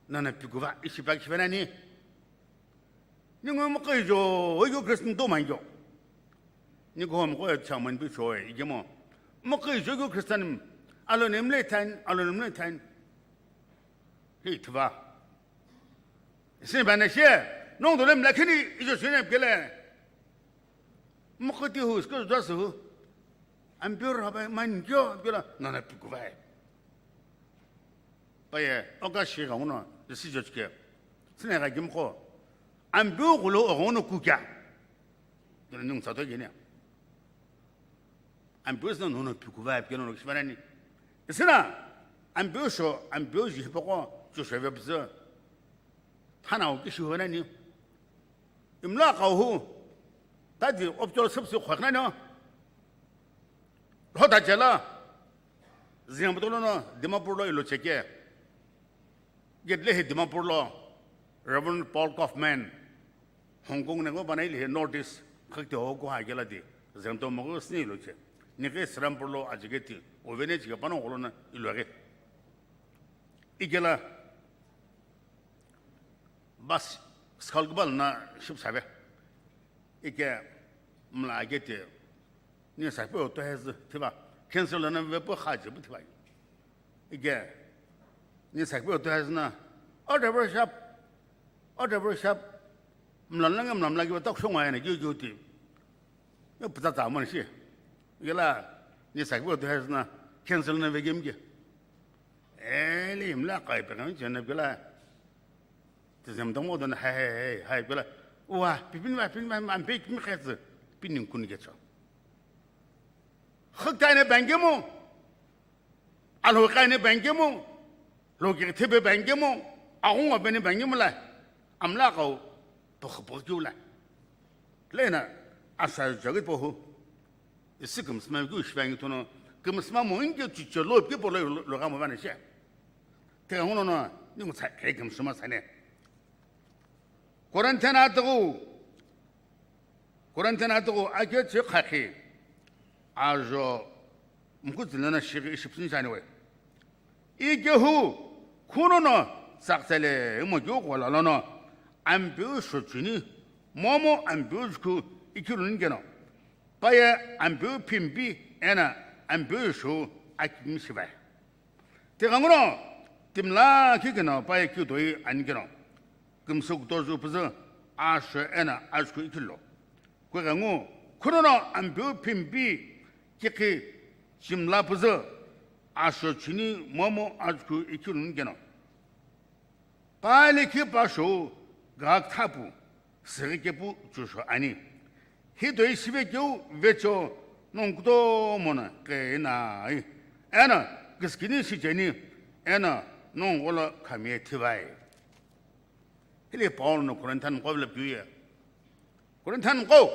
Nana pikuva, ishi pa kishiva nani. Ningu moko ijo, oyo Christian do manjo. Ningu moko chairman pi cho e, igemo. Moko ijo yo Christian, alo nemle tan, alo nemle tan. Hei, tuva. Isin bana she, nong dole mla kini ijo sine kele. Moko ti hu, sko dwa su hu. Ampeu Rabbi, man jo, bila, nana pikuva. Paye, oka shi ga uno, desi jo chike. Sine ga gimko. Ampeu gulo ogono kukya. Dole nung sato gene. Ampeu sina nono pikuva, pike nono kishiva nani. Isina, Ampeu sho, Ampeu ji hipoko, jo shove bzo. Thana o kishiva nani. Imla kau hu. Tadi opchol sepsi khwakna no. Lhoda jela. Ziyang botolo no, Dimapur lo ilo cheke. Getle hi Dimapur lo, Reverend Paul Kaufman, Hong Kong ne go bana ili hi North East, khakte ho ko ha gela di, zento mo go sni lo che. Ni ke Serampore lo ajigeti, o vene chiga pano golo na ilo ge. Igela, bus, skal gbal na ship sabe. Ike, mla agete, ni sakpe oto hez, thiba, cancel na ve po khaje bu thiba. Ike, ni sakpe oto hez na, o driver shop, o driver shop, mla na mla mla ki tak shong ayana ki ki ti. Yo putsa ta mon shi. Igela, ni sakpe oto hez na, cancel na ve game ki. Eli mla kai pe kan chena gela. Tizem tamo don hai hai hai hai pela. Wa, pipin wa, pin wa, am pe kimi khetsu. Pinin kun gecho. Khaktaine bangemo. Alo kaine bangemo. Lo ke thebe bangemo. Agunga bene bangemo la. Amla kau. Pokh pokh la. Lena asa jagit pohu. Isi kümsüma keu shivangi tono, kümsüma mo inke chiche lo pi polo lo gamo vane she. Tega ngono no, ningu tsa ke kümsüma sane. Korinthian ategu, Korinthian ategu ake che khakhi, ajo mkutsi lana shighi ishipsin sane we. Ikehu, khunono tsaktsale imo keu kola lono, Ampeu shochuni, momu Ampeu jukhu ikhiluni keno, paye Ampeu phimpi ena Ampeu shu akimi shivai. Tighenguno, timla khikeno paye keu toi ani keno, kümsü kutoju püzü, asho ena ajukhu ikhilo. Kughengu, khunono Ampeu phimpi kikhi chimla püzü, asho chini momu ajukhu ikhiluni keno. Pali khi pasho gak thapu, sighi kepu chusho ani. Hitoi shive keu vecho nong kutomo na keinai. Ena kiskini shicheni, ena nong golo khamie thivai. Hili Paul no Korinthian kovle piuye. Corinthian qo.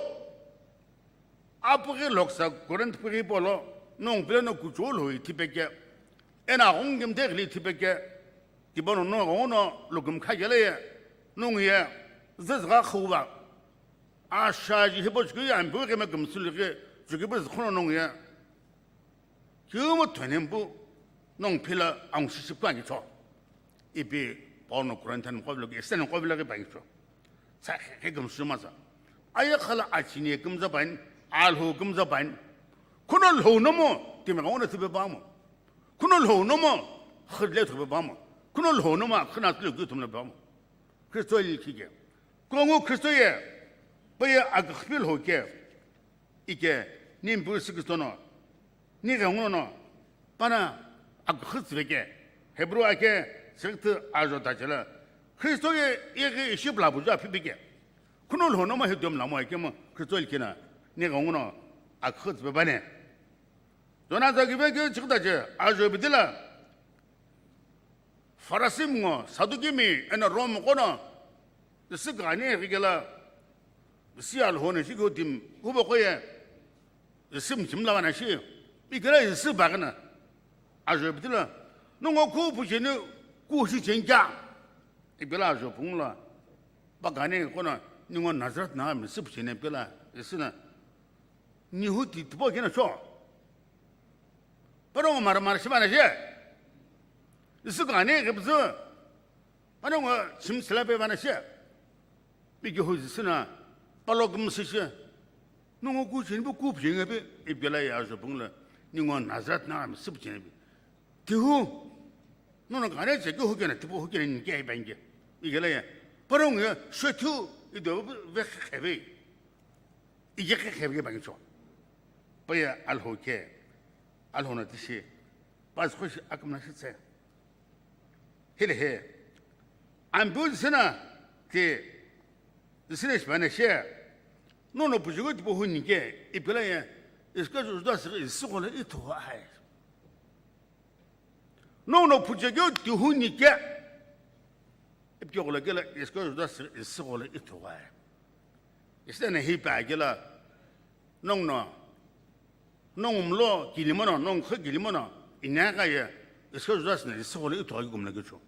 Apughi loksa Corinth pughi polo, nongu pilo no kuchou lhou ithipeke, eno aghungu kemthe ghili ithipeke, tipau no nongu ghenguno lukumi khakele ye, nongu ye, züzügha khuwa. Ashaji hipau chukeu ye Ampeu ghime kümsü lukhi, chukipu zükhou no nongu ye, kiumu thonhempu nongu phila angu shishipu angicho. Ipi Paul no Corinthian qo vilo ki, Eastern qo vilo ki pangicho. Sa khe kümsü masa. Aye khala achine kümza pani, alhou kümza pani. Khuno lhou nomo, timi ghenguno thipe pamo. Khuno lhou nomo, khidle thipe pamo. Khuno lhou nomo, khina tlo ki thumle pamo. Kristo li khike. Kongu Kristo ye, paye agkhipil hoke. Ike, ni Mpeu Jisü Kristo no, ni ghenguno no, pana akhu tsüveke, Hebrew ake, sekthü ajo dajela, Kristo ye, yeghi ishi blabuja phibike. Khuno lhono ma hidom lamo ake mo, Kristo likina, ni ghenguno, akhu tsüve bane. Jona za gibe ke chikdaje, ajo bidila, Farisi ngo, Sadukimi, eno Rome qono, Jisü kani ghikela, Jisü alhone shi kutimi, kubo koye, Jisü mchimla vana shi, ikela Jisü bagana, ajo bitila, nongo ku pucheni, ku shi chenka, ibela ajo pungla, bagane kono, ningo Nazareth na Jisü pucheni pela, Jisü na, nihu ti tipo kena cho. Pero ngo mara mara shi vana shi. Jisü kani ghibzü. Ano ngo chimsila pe vana shi. Bigi hu Jisü na palo kümsü shi. Nongo ku chini bu ku phinga pe ibela ya ajo pungla. Ningo Nazareth na Jisü pucheni pe. Tihu. Nono kani che ki hu kena, tipo hu kena ni ke bange. Igela ya. Pero ngo ya, shwe thu, ido ve khebe. Iyeghi khevke bangicho. Paye alhou ke, alhou no tishi, pazü khoshi akamla shitse. Hile he, Ampeu Jisü na ti, Jisü na shipane she, nono pujugo tipo hu nike, ipela ye, iska Judas Jisü kola itho hai. Nongu no phuchekeu tihu nike. Ipikeghola kela iska Judas Jisü ghola ithughai. Isena hipa kela nongu no, nongu mlo kilimono, nongu kha kilimono, inagha ye iska Judas na Jisü ghola ithughai kumla kecho.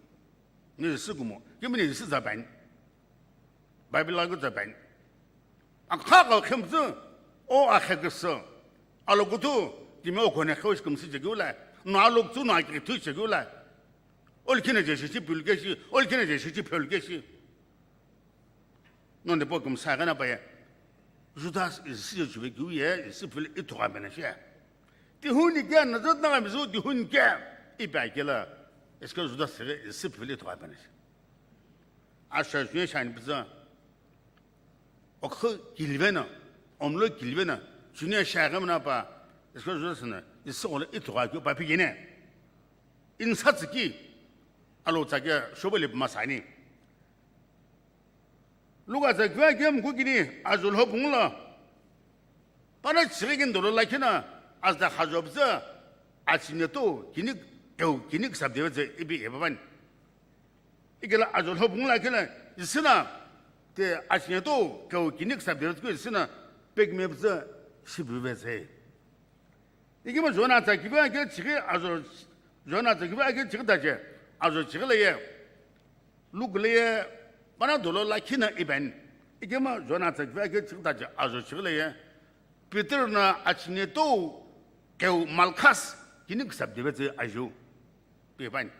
Ni Jisü kumo, kimini Jisü zapan. Bible la kütsa pen. Akha ka khemtsü, o akhe küsü. Alokuthu, timi o kone kheu shi kümsü chekiu la. No alokuthu no akhe thu chekiu la. Olkhina je shi pulke shi, olkhina je shi pulke shi. Nonde po kümsa gana pa ye. Judas isi je chuve kiu ye, isi pul ithuka mena shi. Tihuni kya nazat na mizu tihuni kya. Ipa kela. Iska Judas isi pul ithuka mena shi. Asha juye shani püzü. Okhu kilivena, omlo kilivena, juye shaghamna pa, isko josna, isko le ithuka kyo pa pigene. Insa tsiki, alo tsake shobele masani. Luka tsakwa kem kukini, azul ho pungla. Pana chirikin dolo lakina, azda khajobza, achineto, kinik, eu, kinik sabdeve ze, ibi ebaban. Ikela ajo lhobung la kela isina te achineto keu kinik sabdeve zku isina pekme bza shibive ze. Ikima Jona tsa kibe ake chigi ajo Jona tsa kibe ake chigi daje ajo chigi le ye. Luk le ye pana dolo la kina iben. Ikima Jona tsa kibe ake chigi daje ajo chigi le ye. Peter na achineto keu Malkhas kinik sabdeve ze ajo. Piban.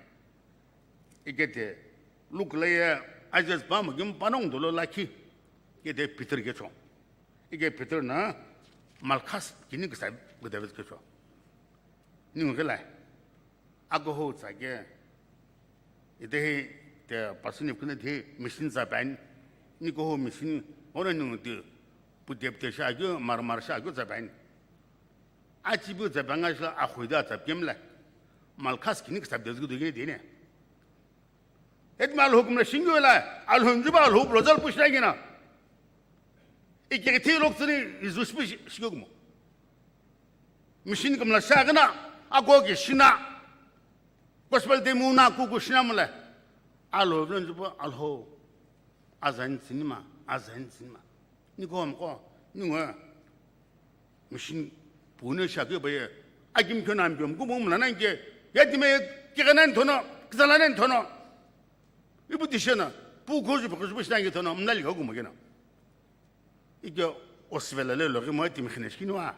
Ikete Luk le ye ajes ba mo gim panong dolo lakhi. Ikete Peter kecho. Ike Peter na Malkhas kinik sa gudave kecho. Ningu kela. Ako ho tsake. Ite hi te pasuni kune the machine sa ban. Niko ho machine. Ona ningu te putep te sha gyo, mar mar sha gyo sa ban. Achibu tsapanga shila akhuida tsapkemla. Malkhas kinik sabdeve zku dugine dine. Et mal hukum la shingyo la, al hunjuba al hub rozal pushna gina. Ikiti lok tsini izushpi shigyo kumo. Mishin kumla shagana, ako ki shina. Gospel de muna kuku shina mula. Al hub njuba al ho. Azan sinima, azan sinima. Niko mko, ningo machine pune shakeu paye, akimkho no Ampeu mkumo mla nani ke, yetime kighenani thono, kizala nani thono. Ipu tishena, pu khoju phokoju pu shinangi thono, mla ligha kumo kena. Ike osvela le loghi mo timi khine shikini wa.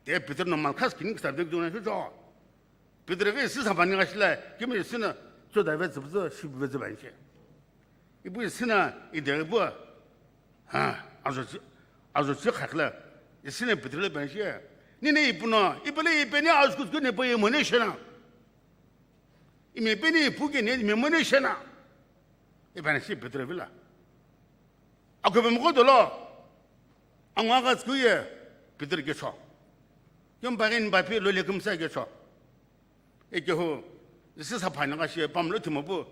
Te Peter no Malkhas kini ksa de dona shujo. Peter ghi isi saphani gha shila, kimi isi na, cho da vetsü püzü, shi vetsü banche. Ipu isi na, ide ipu, ha, azo chi, azo chi khakla, isi na Peter le banche. Nini ipu no, ipu le ipe ni azo kutku ne po ye mone shena. Ime pe ni ipu ke ne, ime mone shena. Ipu na shi Peter vila. Ako pe moko dolo. Angwa ga tsku ye, Peter ke cho. Yom bagin ba pe lo le kumsa ke cho. Eke ho, isi saphani gha shi pam lo timo pu.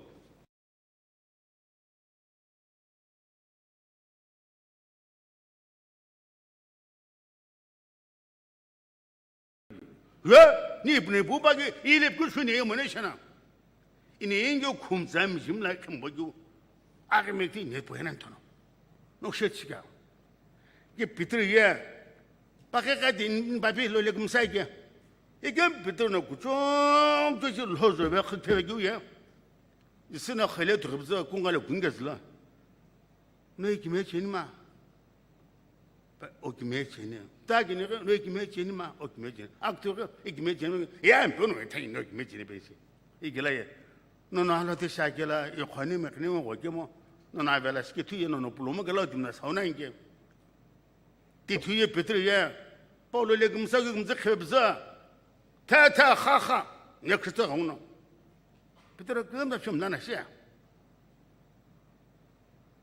Ye, ni ipu ni pu ba ki, ile pu shuni ye mone shana. Ini inge khumza mi jim la khumbo ju. Ake me ti ne pu henan tono. No she chika. Ke Peter ye, pa ke ka din ba bi lo le kumsa ke. Ike Peter no kuchong to ji lo zo be khuthe ju ye. Isi na khele tu khubza kunga le kunga zla. No ikime cheni ma. Pa, o kime cheni. Ta kini ke, no ikime cheni ma, o kime cheni. Ak tu ke, ikime cheni. Ya, mpo no ta no ikime cheni pe si. Ikila ye. No no alo te sha kela, i khoni me kini mo ke mo. No na vela ski tu ye, no no pulo mo kela dimna sauna inge. Ti tu ye Peter ye. Paulo le gumsa gumsa khebza. Ta ta kha kha. Ne Kristo gauno. Peter gumsa chum na na sia.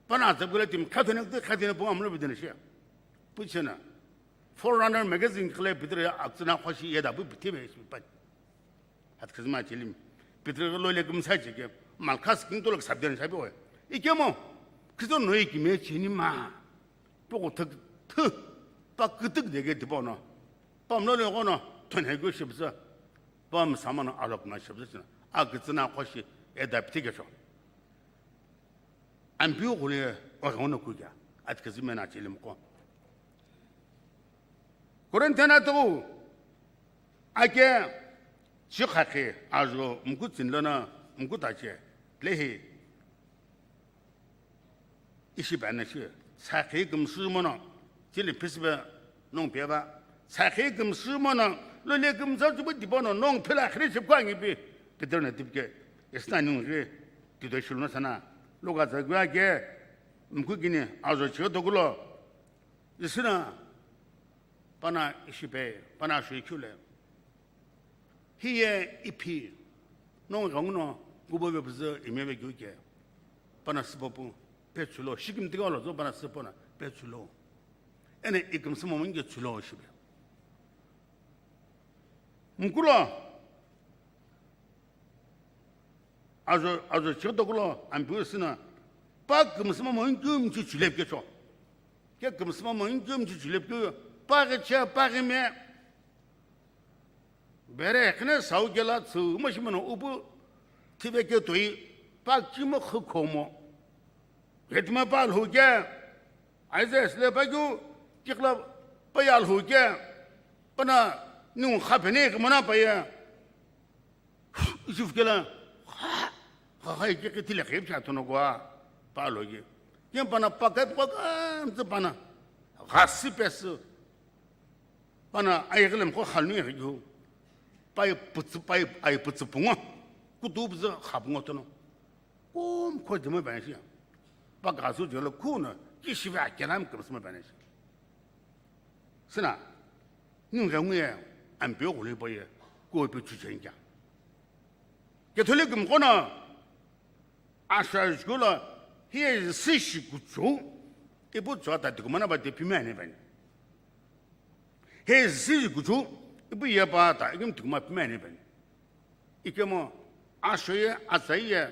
Pana tsabgula tim khatene khatene bunga mlo bidene shia. Puchena. Forerunner magazine khle Peter ya aktsina khoshi yeda bu bitime shi pan. Hat khizma chilim. Peter lo le kumsa chike. Malkhas king to lak sabden shabi oy. Ikemo. Kristo no ikime cheni ma. Poko thak thu. Pa kutuk dege dibono. Pamlo le gono. Thone go shibza. Pam samana alok na shibza. Aktsina khoshi yeda bitike sho. Ampiu ghuli oghenguno kukia, atikizimena chilimqo. Korinthian atughu ake chikhakhi ajo mkutsin lono mkutache lehi ishi bana shi sakhi kumsü mono chili pisibe nong peva. Sakhi kumsü mono lole kumtsa chubu dipono nong phila khri chipkwa ngipi Peter na tipke isna nung ri tito shilno sana. Luka za gwa ge mkukini ajo chiga tokulo. Isina pana ishipe, pana shui khule. Hiye iphi nong gangno kubo be buzu imebe gyuke. Pana sipopu pe chulo, shikim tiga lo zo pana sipona pe chulo. Ene ikim simo munge chulo shibe. Mkulo ajo, ajo chigdo kulo ampiu sina pa kim simo munge mchu chulep kecho. Ke kim simo munge mchu chulep ke pa ke che pa ke me. Bere khne sau kela tsu mashimano upu thive ke toi pa chimo khokhomo. Hetma pa lhu ke aize sle pa kyu kikla pa ya lhu ke pana nung kha phene ke mana pa ye. Isuf kela kha kha ke ke tile ke cha tono kwa pa lo ke. Ke pana pa ke pa ka mtse pana. Gasi pesu. Pana aighilim ko khalnu ighiu. Pai putsu, pai ai putsu pungo. Kutu buzu khapungo tono. Kum ko dimo banshi. Pa gasu jelo kuna kishiva kelam kumsma banshi. Sina. Ninga nguye ampe guli boye. Ko pe chuchenja. Catholic mkona. Asha jukula. Hiye sishi kuchu. Ibu chota dikumana ba de pimene bani. He zii kuchu ipu ye pa ta ikim tukuma pimeni bani. Ikemo ashoye atsaiye.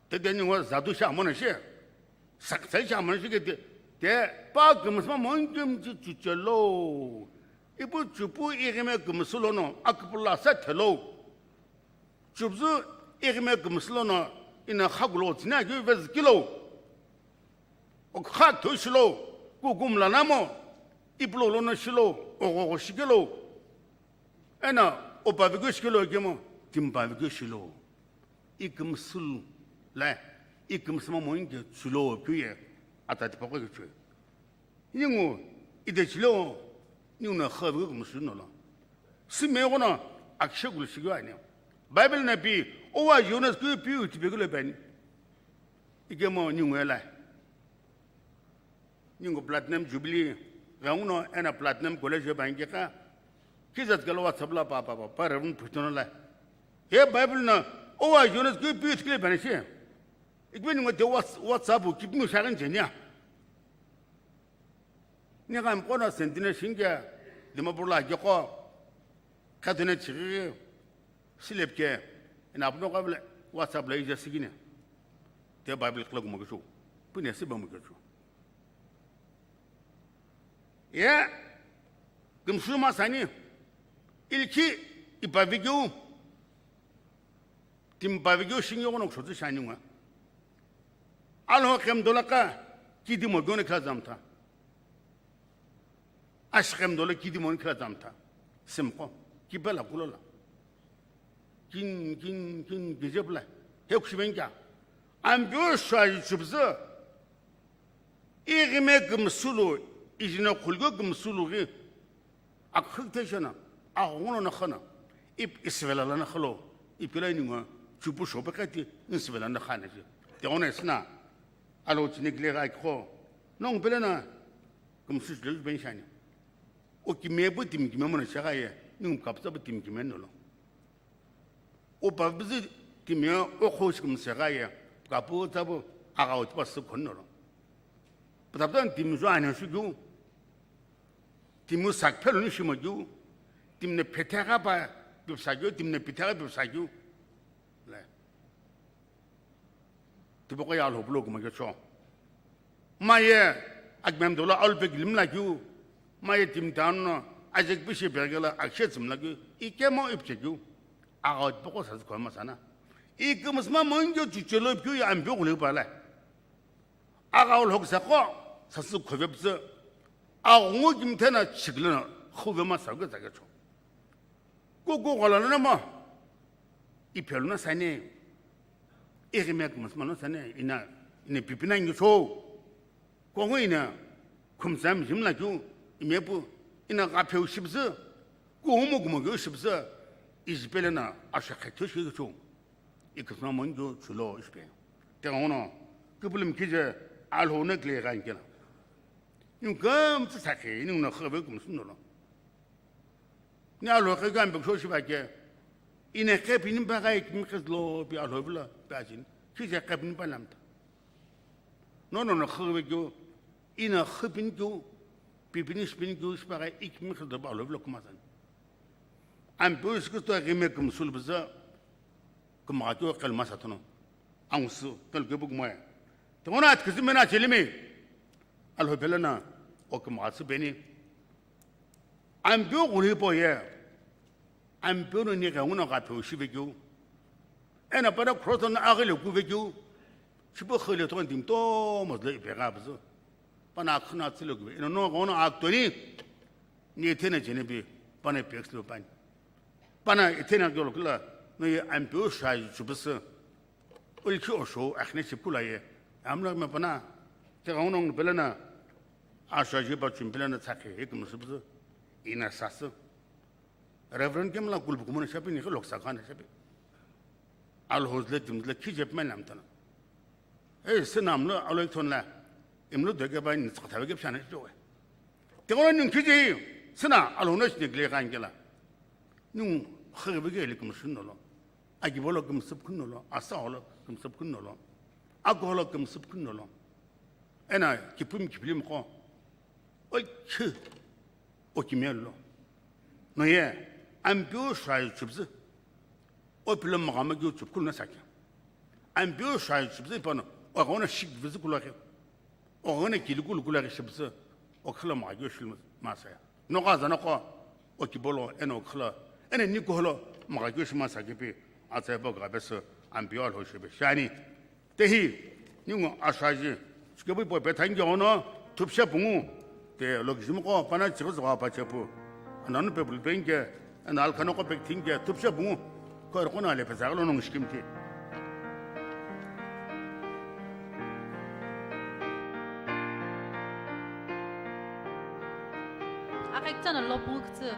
Tete ningo zadu sha mona she. Saktsai sha mona she ke te, te pa kumsma mon kim chi chuchelo. Ipu chupu igime kumsulo no akpula sa thelo. Chubzu igime kumsulo no ina khagulo tsina ki vezkilo. Okha thushilo. Kuku mla namo, ipulo lono shilo, oghogho shikelo, eno opavikeu shikelo kemo, timpavikeu shilo. I kümsü la, i kümsüma moinke chulo keu ye, ata tipaqo kechue. Ningu, ide chilo, ningu na khavikeu kümsü nolo. Sime ghono, akishe gulu shikeu ani. Bible na pi, owa Jonas keu pi utipekelo bani. Ikemo ningu elai. Ningu Platinum Jubilee ghenguno eno Platinum College yo bangi kha. Kizat kelo WhatsApp la pa, pa, pa, pa, Reverend Phutono la. Ye Bible na, owa Jonas keu pi utile bani shi. Ikbe ningu de Whats-, WhatsApp u kipnu shagan jenia. Ni gam kono Sentinel shinge, Dimapur la geko, Kadone chighi, Silep ke, ina apno ka bile, WhatsApp la ija sigine. Te Bible kla kuma kesu. Pune si bamu kesu. Ye, kümsü ma sani, ilki ipavikeu, timpavikeu shinge ghono kushotu shani ngwa. Alho kem dolaka, kidi mo gone kla zamta. Ashkhem dolo kidi moni kila zamta. Simqo. Kipela kulola. Kin, kin, kin, gijepla. He kushiben kya. Ampeu shua chupzü. Ighime kümsülu, ijine khulgo kümsülu ghi. Akhükte shana. Aghungono na khana. Ip isvela lana khalo. Ipila ininga. Chupu shope kati. Insvela na khana ji. Te ona isna. Alo chine kile ga kho. Nong pelena. Kümsü chile ju ben shani. O kime pu timi kime mono shagha ye, ningu kapsa pu timi kime nolo. O pa bizi timi o kho shi kümsü shagha ye, kapu tsa pu aga o tipa sü khon nolo. Patapta timi jo ane shu gyu. Timi sak phelo ni shimo gyu. Timi ne phethe ga pa pipsa gyu, timi ne pithe ga pipsa gyu. Le. Tipaqo ye Alhou pulo kuma kecho. Maye, akmem dola alu pe gilim lakyu. Maye timtano, ajek pishi pegela akshe tsim lakyu. Ikemo ipchekyu. Aga tipaqo sazü khoma sana. Ikümsma mongyo chuchelo ipkyu ya ambe gule pala. Aga Alhou saqo, sazü khove pse. Agungu kimthena chiglena, khove ma saqo zakecho. Kuku gholano mo, iphelu na sani, ighime kümsüma no sani, ina, ina pipina ngi cho. Kongo ina, khumsam jimla kyu, imepu, ina gha pheu shibzü, kuhumu kumo kyu shibzü, ijipele na, asha khethu shi kyu. Ikümsüma mon kyu chulo ishpe. Tengono, kupulum kije, Alhou na kile ghan kela. Yung kümtsü sakhe, yung na khabe kümsü nolo. Ni Alhou khe gam bekho shiba ke. Ine khe pini ba gai kimi khe lo pi Alhou vula pa jin. Khi je khe pini ba lamta. No, no, no, khe be kyo. Ina khe pini kyo. Pi pini shi pini kyo shiba gai ik mi khe lo ba Alhou vula kuma san. Am pu shi khe to gime kümsü lu biza. Kümgha keu qhelu masa thono. Angusu, qhelu kepu kumoe. Tongona atküzü mena chelimi. Alhou phelena, o kümgha tsü beni. Ampeu ghuli po ye. Ampeu no ni ghenguno gha pheu shive keu. Ena pana cross no aghile kuve keu. Shipu khile thon dim to mozle ipe gha buzu. Pana akhna tsile kuve. Ena no ghono aktoni. Ni ethena jene bi pana ipex lo pani. Pana ithena gyolokula, no ye ampeu shai chubusü. Ulki osho, akhne chipkula ye. Amla me pana, te gaunong pelena, asha jiba chum pelena tsakhe, ek musubusü. Ina sasü. Reverend kemla kulbu kumana shapi, ni loksa khana shapi. Alhou zle tim zle kijep men lamtana. Ei, sina mlo alo ithon la, imlo dege ba ni tsakha thawe gep shana ijo we. Te kono ning kiji, sina Alhou no shini gle kan gela. Ning khagebe ge le kümsün nolo. Agi bolo kümsüp khun nolo, asa holo kümsüp khun nolo. Ago holo kümsüp khun nolo. Ena kipum kiplim ko. Oi, khi. O kimelo. No ye, ampeu shai chubzü. O pilo magama gyu chupkulu na sakya. Ampeu shai chubzü pano, o gona shik vizu kulakhe. O gona kilikulu kulakhe shibzü. O khala maga gyu shilma masaya. No ga zana ko, o kibolo, eno khala, eno ni koholo, maga gyu shima sakipi, atsa bo ga besu, ampeu Alhou shibe shani. Tehi, ningu ashaji, chikebu ipo pe thangi ono, Thupshe pungu, te lo kijimoko pana chighi zogha pa chepu. Ananu pe bulpenke, eno alkhanoko pe kithinke, thupshe pungu. Ko erqo na le pesa lo nongu shikimthi. Akekchana lo pungu kutsu.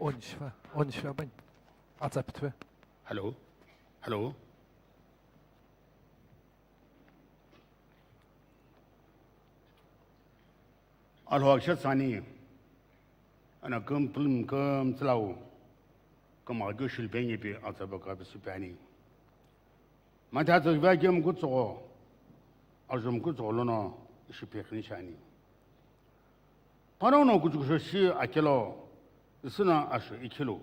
Onishiva, onishiva bani. Atsa pitwe. Hello. Hello. Alhou akisha tsani. Ana kum pulum kum tsilau. Kum agyo shilbengi pi atsa baka pisupani. Matha tsüghi va kemu kutsogo, ajum kutsogo lono ishi pekhini shani. Pano no kuchukusho shi akelo, isuna asho ikhilu.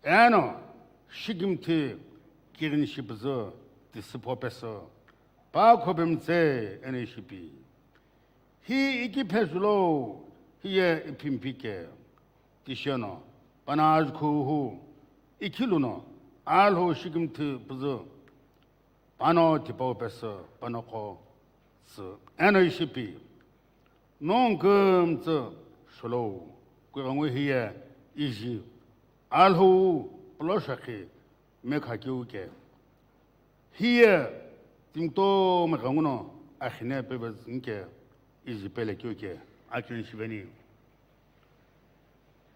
Eno, shikimthi kirin shipzu, tisipo peso, pa khobemtse eno ishipi. Hi iki phezulo, hiye iphimphike. Tisheno, pana ajukhu hu, ikhiluno, alhou shikimthi püzü, pano tipau pesü, pano kho sü, eno ishipi. Nong kümtsü sholo, kuirangu hiye iji, alhou pulo shakhi, mekha kiu ke. Hiye, timto mekha nguno, akhine pebe zinke, iji pele kiu ke, akirin shiveni.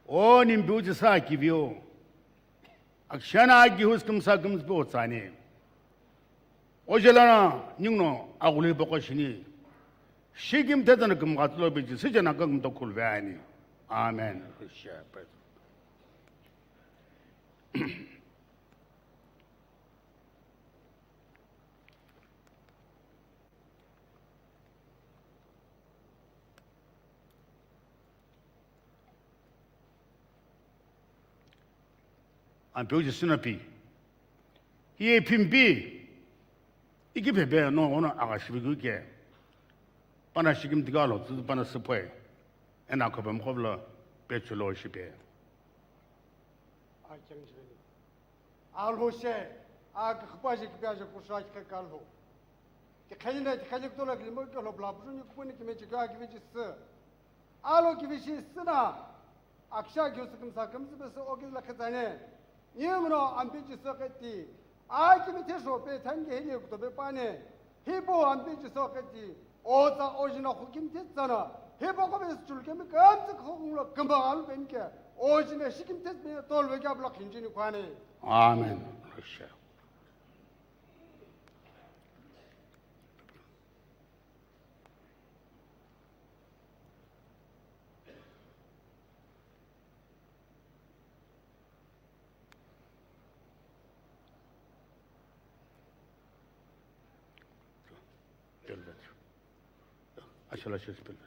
O nimpiu chisa akivio. Akishana akihus kümsa kümsüpe otsani. Ojelana ningno aghuli boko shini. Shikim tetana kümghatlo beji sijana kangumto khulveani. Amen. Ampeu Jisü no pi. Hiye phimpi. Iki phebe no ono aga shibigu ke. Pana shikim tiga lo tsu pana sipoi. Ena khobe mkhovlo pe chulo shipe. Alhou she, a kikhipa je kipia je kusho a kikhe ka Alhou. Kikheli na kikheli kutola kilimo ke lo bla bujuni kupuni kime je kya kivi Jisü. Alo kivi shi sina, aksha kyu sikim sakim sibe se okil la khetsane. Nyimno ampi Jisü keti, a kimi te sho pe thangi hili kutobe pane. Hipau ampe Jisü keti, otsa ojina khukim titsana, hipau kobe chulkemi kamtsi khokunglo kamba alu penke, ojina shikim titsme tolwe kya bla khinjini kwane. Amen. Pelvet. Ashala shis pelvet.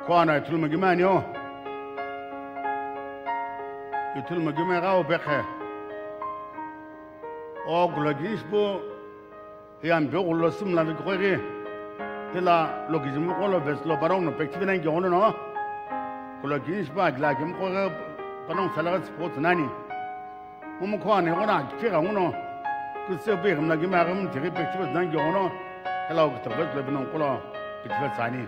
Kuana ithulu mogimani o. Ithulu mogimegha upekhe. O kulo kini shipu. Hiya mpe kulo simla vi kukoi ghi. Hila lo kijimu kolo vest lo parong no pekchi vinani kighono no. Kulo kini shipu agila kimu koi ghi parong salaga tsipu tsunani. Mumu kuana ighono akifi gha nguno. Kuse pe gimla gimaghi mu tighi pekchi vinani kighono. Hila o kitogvet lo bino kolo pekchi vetsani.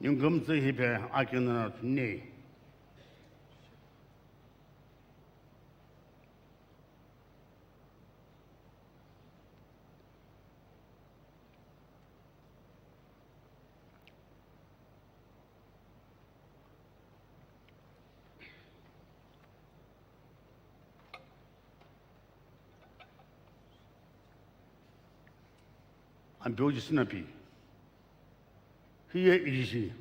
Ningu kümtsü hipe akinono tuni. Ampeu Jisü no pi, hiye ishi,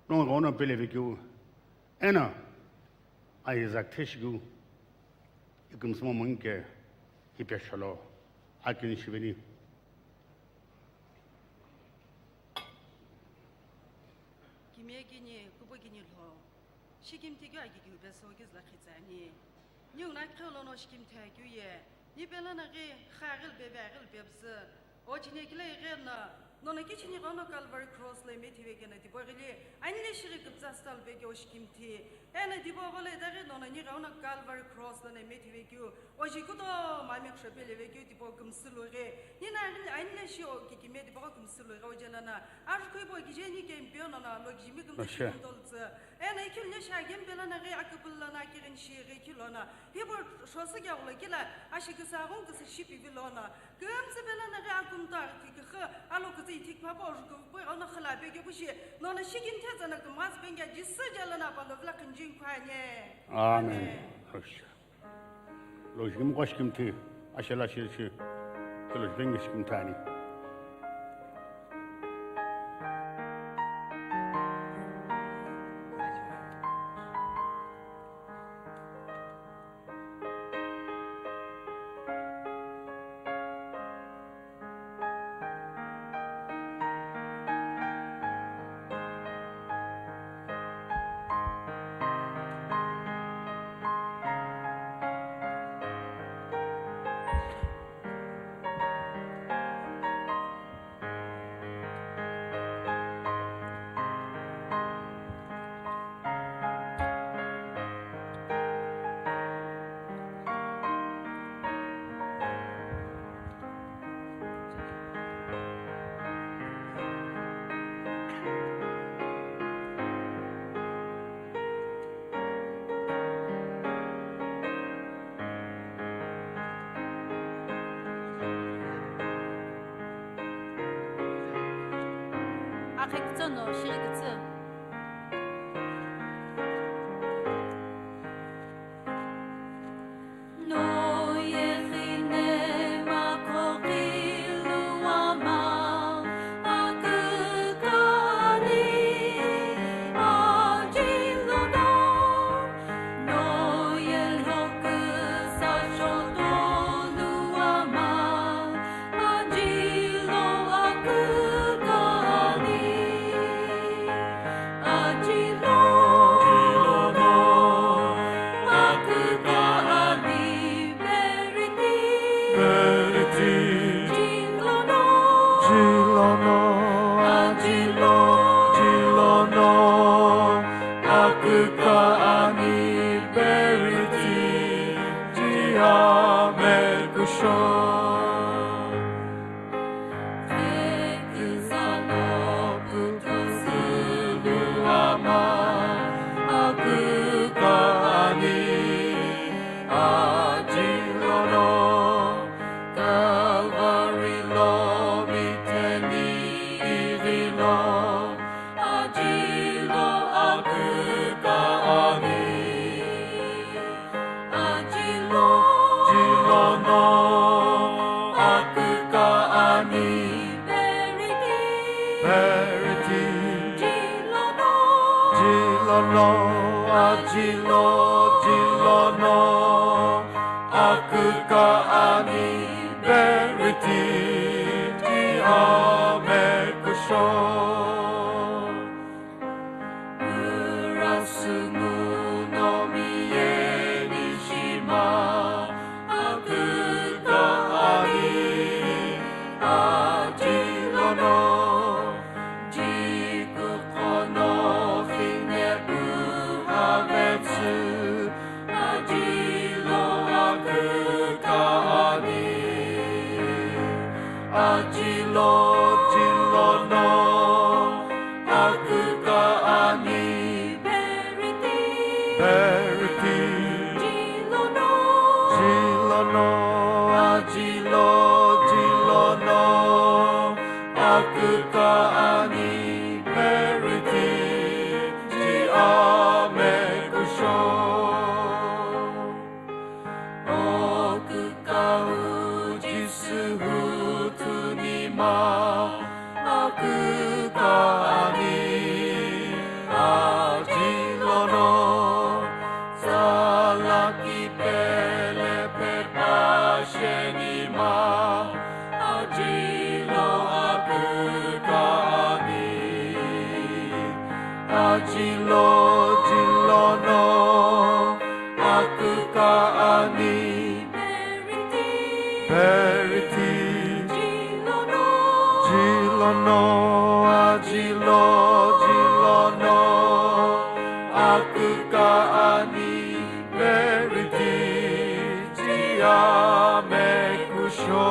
nongu ghenguno pele vekeu, eno, aye zak theshikeu, ikümsümo monke, hipe sholo, akini shiveni. Kimiye kini, kubo kini lho. Shikimthi keu aki keu peso kizü lakhi tsüani. Ningu no akhi lono shikimthi akeu ye. Ni pelo no ghi, kha ghil bebe, ghil bebzü. O chini kile ighe no, nono kichini ghono Calvary Cross lo imethive keno tipau ghili, anile shighi küpütsa style vekeu shikimthi. Eno tipau gholo itaghi nono ni ghono Calvary Cross lono imethive keu. Oji kutomo ami qhopele vekeu tipau kümsü lughi. Nina anile, anile shi o kikimiye tipau kümsü lughi oje lono. Ajukhu hipau kije ni kempeu nono lo kijimi kümtsü shi kümtoltsü. Eno ikhilu ni shi aghi pelo no ghi aküpülü lono akighini shi ghi ikhilu lono. Hipau shosü keghulo kila ashi küsü aghungu küsü shi pivi lono. Kümtsü pelo no ghi akumta ghi kikhi alo kütsü ithik phapo ajukhu hipau ghono khila vekeu pushi. Nono shikimthi tsüno kümazü pengi Jisü je lono apalo vila khinjin khuani. Amen. Amen. Hoş. Lo shikimgha shikimthi, ashela shi shi, kelo shipenghi shikimthi ani. Akhe kütso no shighi kütsü. Kükani veriti chia mekusho. Kekizano kutusulu ama akükani ajilono. Calvary lo miteni irilo, ajilo akükani. Ajilo, jilono akükani. Verity. Jilono. Jilono, ajilo, jilono akükani. Verity, chia mekusho. Urasumu no miyeni shima akükani ajilono. Jikuqo no khinepu avetsü ajilo akükani. Ajilo, jilono akükani. Verity. Jilono. Jilono, ajilo, jilono akükani. Verity, chia mekusho. Okükau Jisü hutuni ma akükani ajilono. Salaki pele pepa sheni ma ajilo akükani. Ajilo, jilono akükani. Verity. Jilono, ajilo, jilono akükani. Verity, chia mekusho.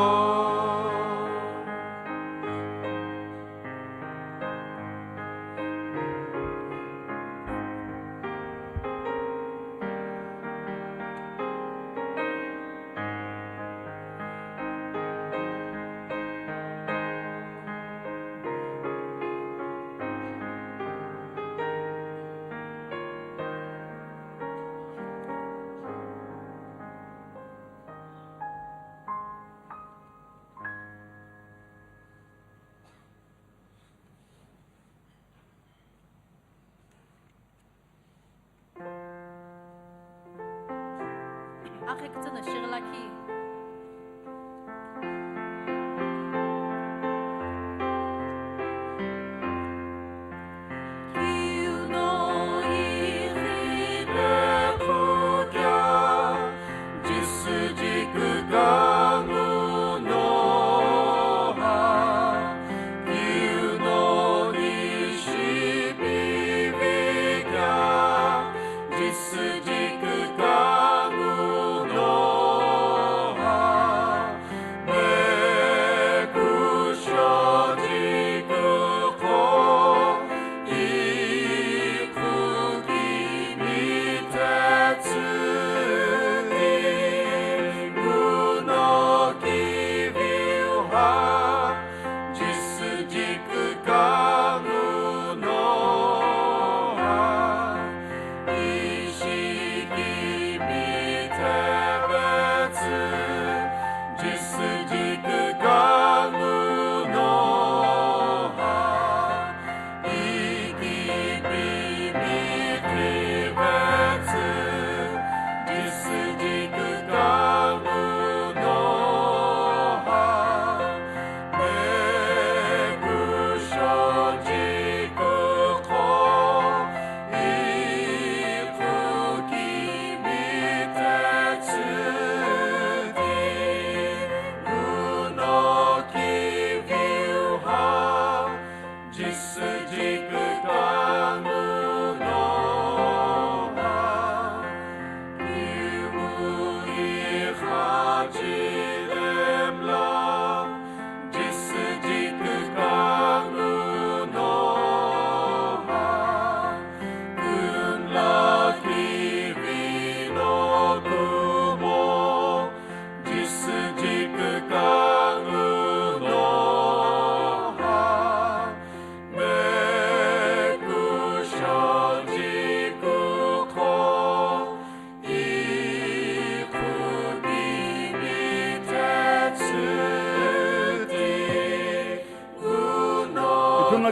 Akhe kütsü no shighi lakhi.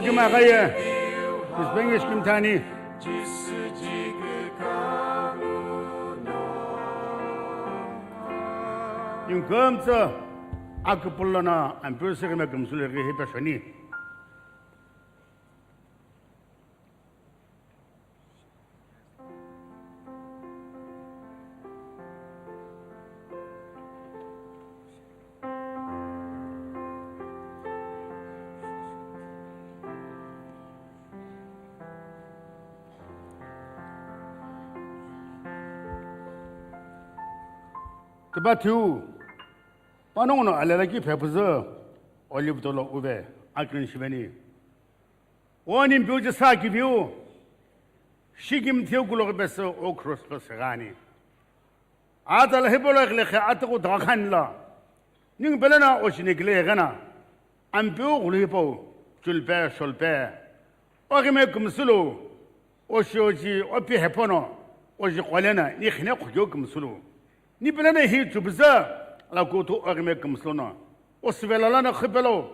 Kima kaye, Spanish kimthani. Ningu kümtsü aküpülo na Ampeu süghime kümsülo ghi hipeshoni. Tipau thiu panongu no alelaki phepüzü olive dolo uve akini shiveni. O Ninpeu Jisü akiviu, shikimthiu kuloghi pesü o cross pesü ghani. Atala hipau lo ighilekhe atughu dagha khani lo, ningu pelo no oshi nikile ighena, Ampeu ghulu hipau, chulpe, sholupe, oghime kümsülo, oshi oshi, opi hepono, oshi qole no, ni khine khukeu kümsülo. Ni pelo no hi chupüzü, lakuthu oghime kümsülo no. O süvelo lono khipelo,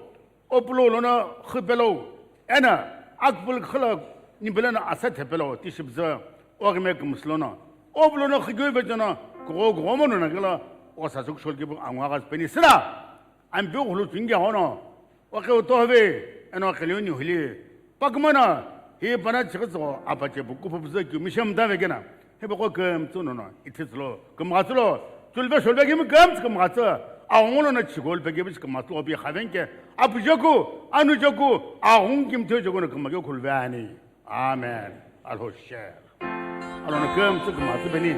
o pulo lono khipelo, eno aküpülo khilo ni pelo no asa thepelo, tishipüzü oghime kümsülo no. O pulo no khikeu vechono, kugho kugho mono no kelo, o sasuk sholkipu angwa gha speni sila. Ampeu ghulu chungi hono, o keu tohove, eno keliu ni huli. Pakuma no, hi pana chikitsugo apache pu kuphu püzü keu mishem dave kena. Hipaqo kümtsü nono, ithi tsülo, kümgha tsülo, chulve sholve kimi kümtsü kümgha tsü, aghungu lono chigol pe gibi kümgha tsülo, opi khavenke, apujoku, anujoku, aghungu kimthe joku no kümgha khulve ani. Amen. Alhoshe. Alono kümtsü kümgha tsü beni.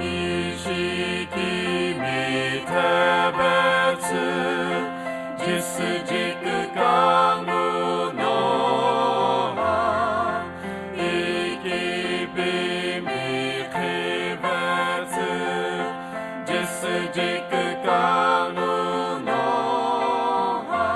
Ishi kimi thepetsü, Jisü jikü kanguno ha, ikipimi khivetsü, Jisü jikü kanguno ha.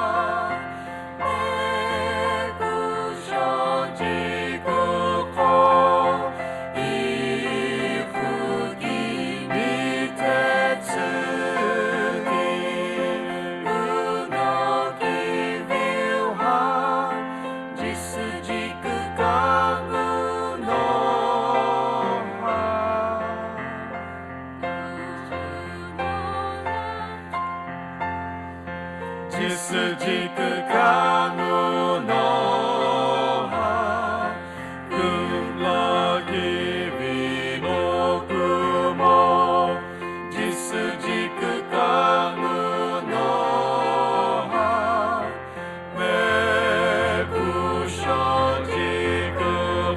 Jisü jikü kanguno ha, kumla kivino kumo. Jisü jikü kanguno ha, mekusho jikü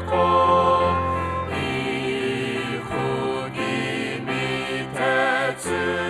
ko, ikhu kimi thetsü.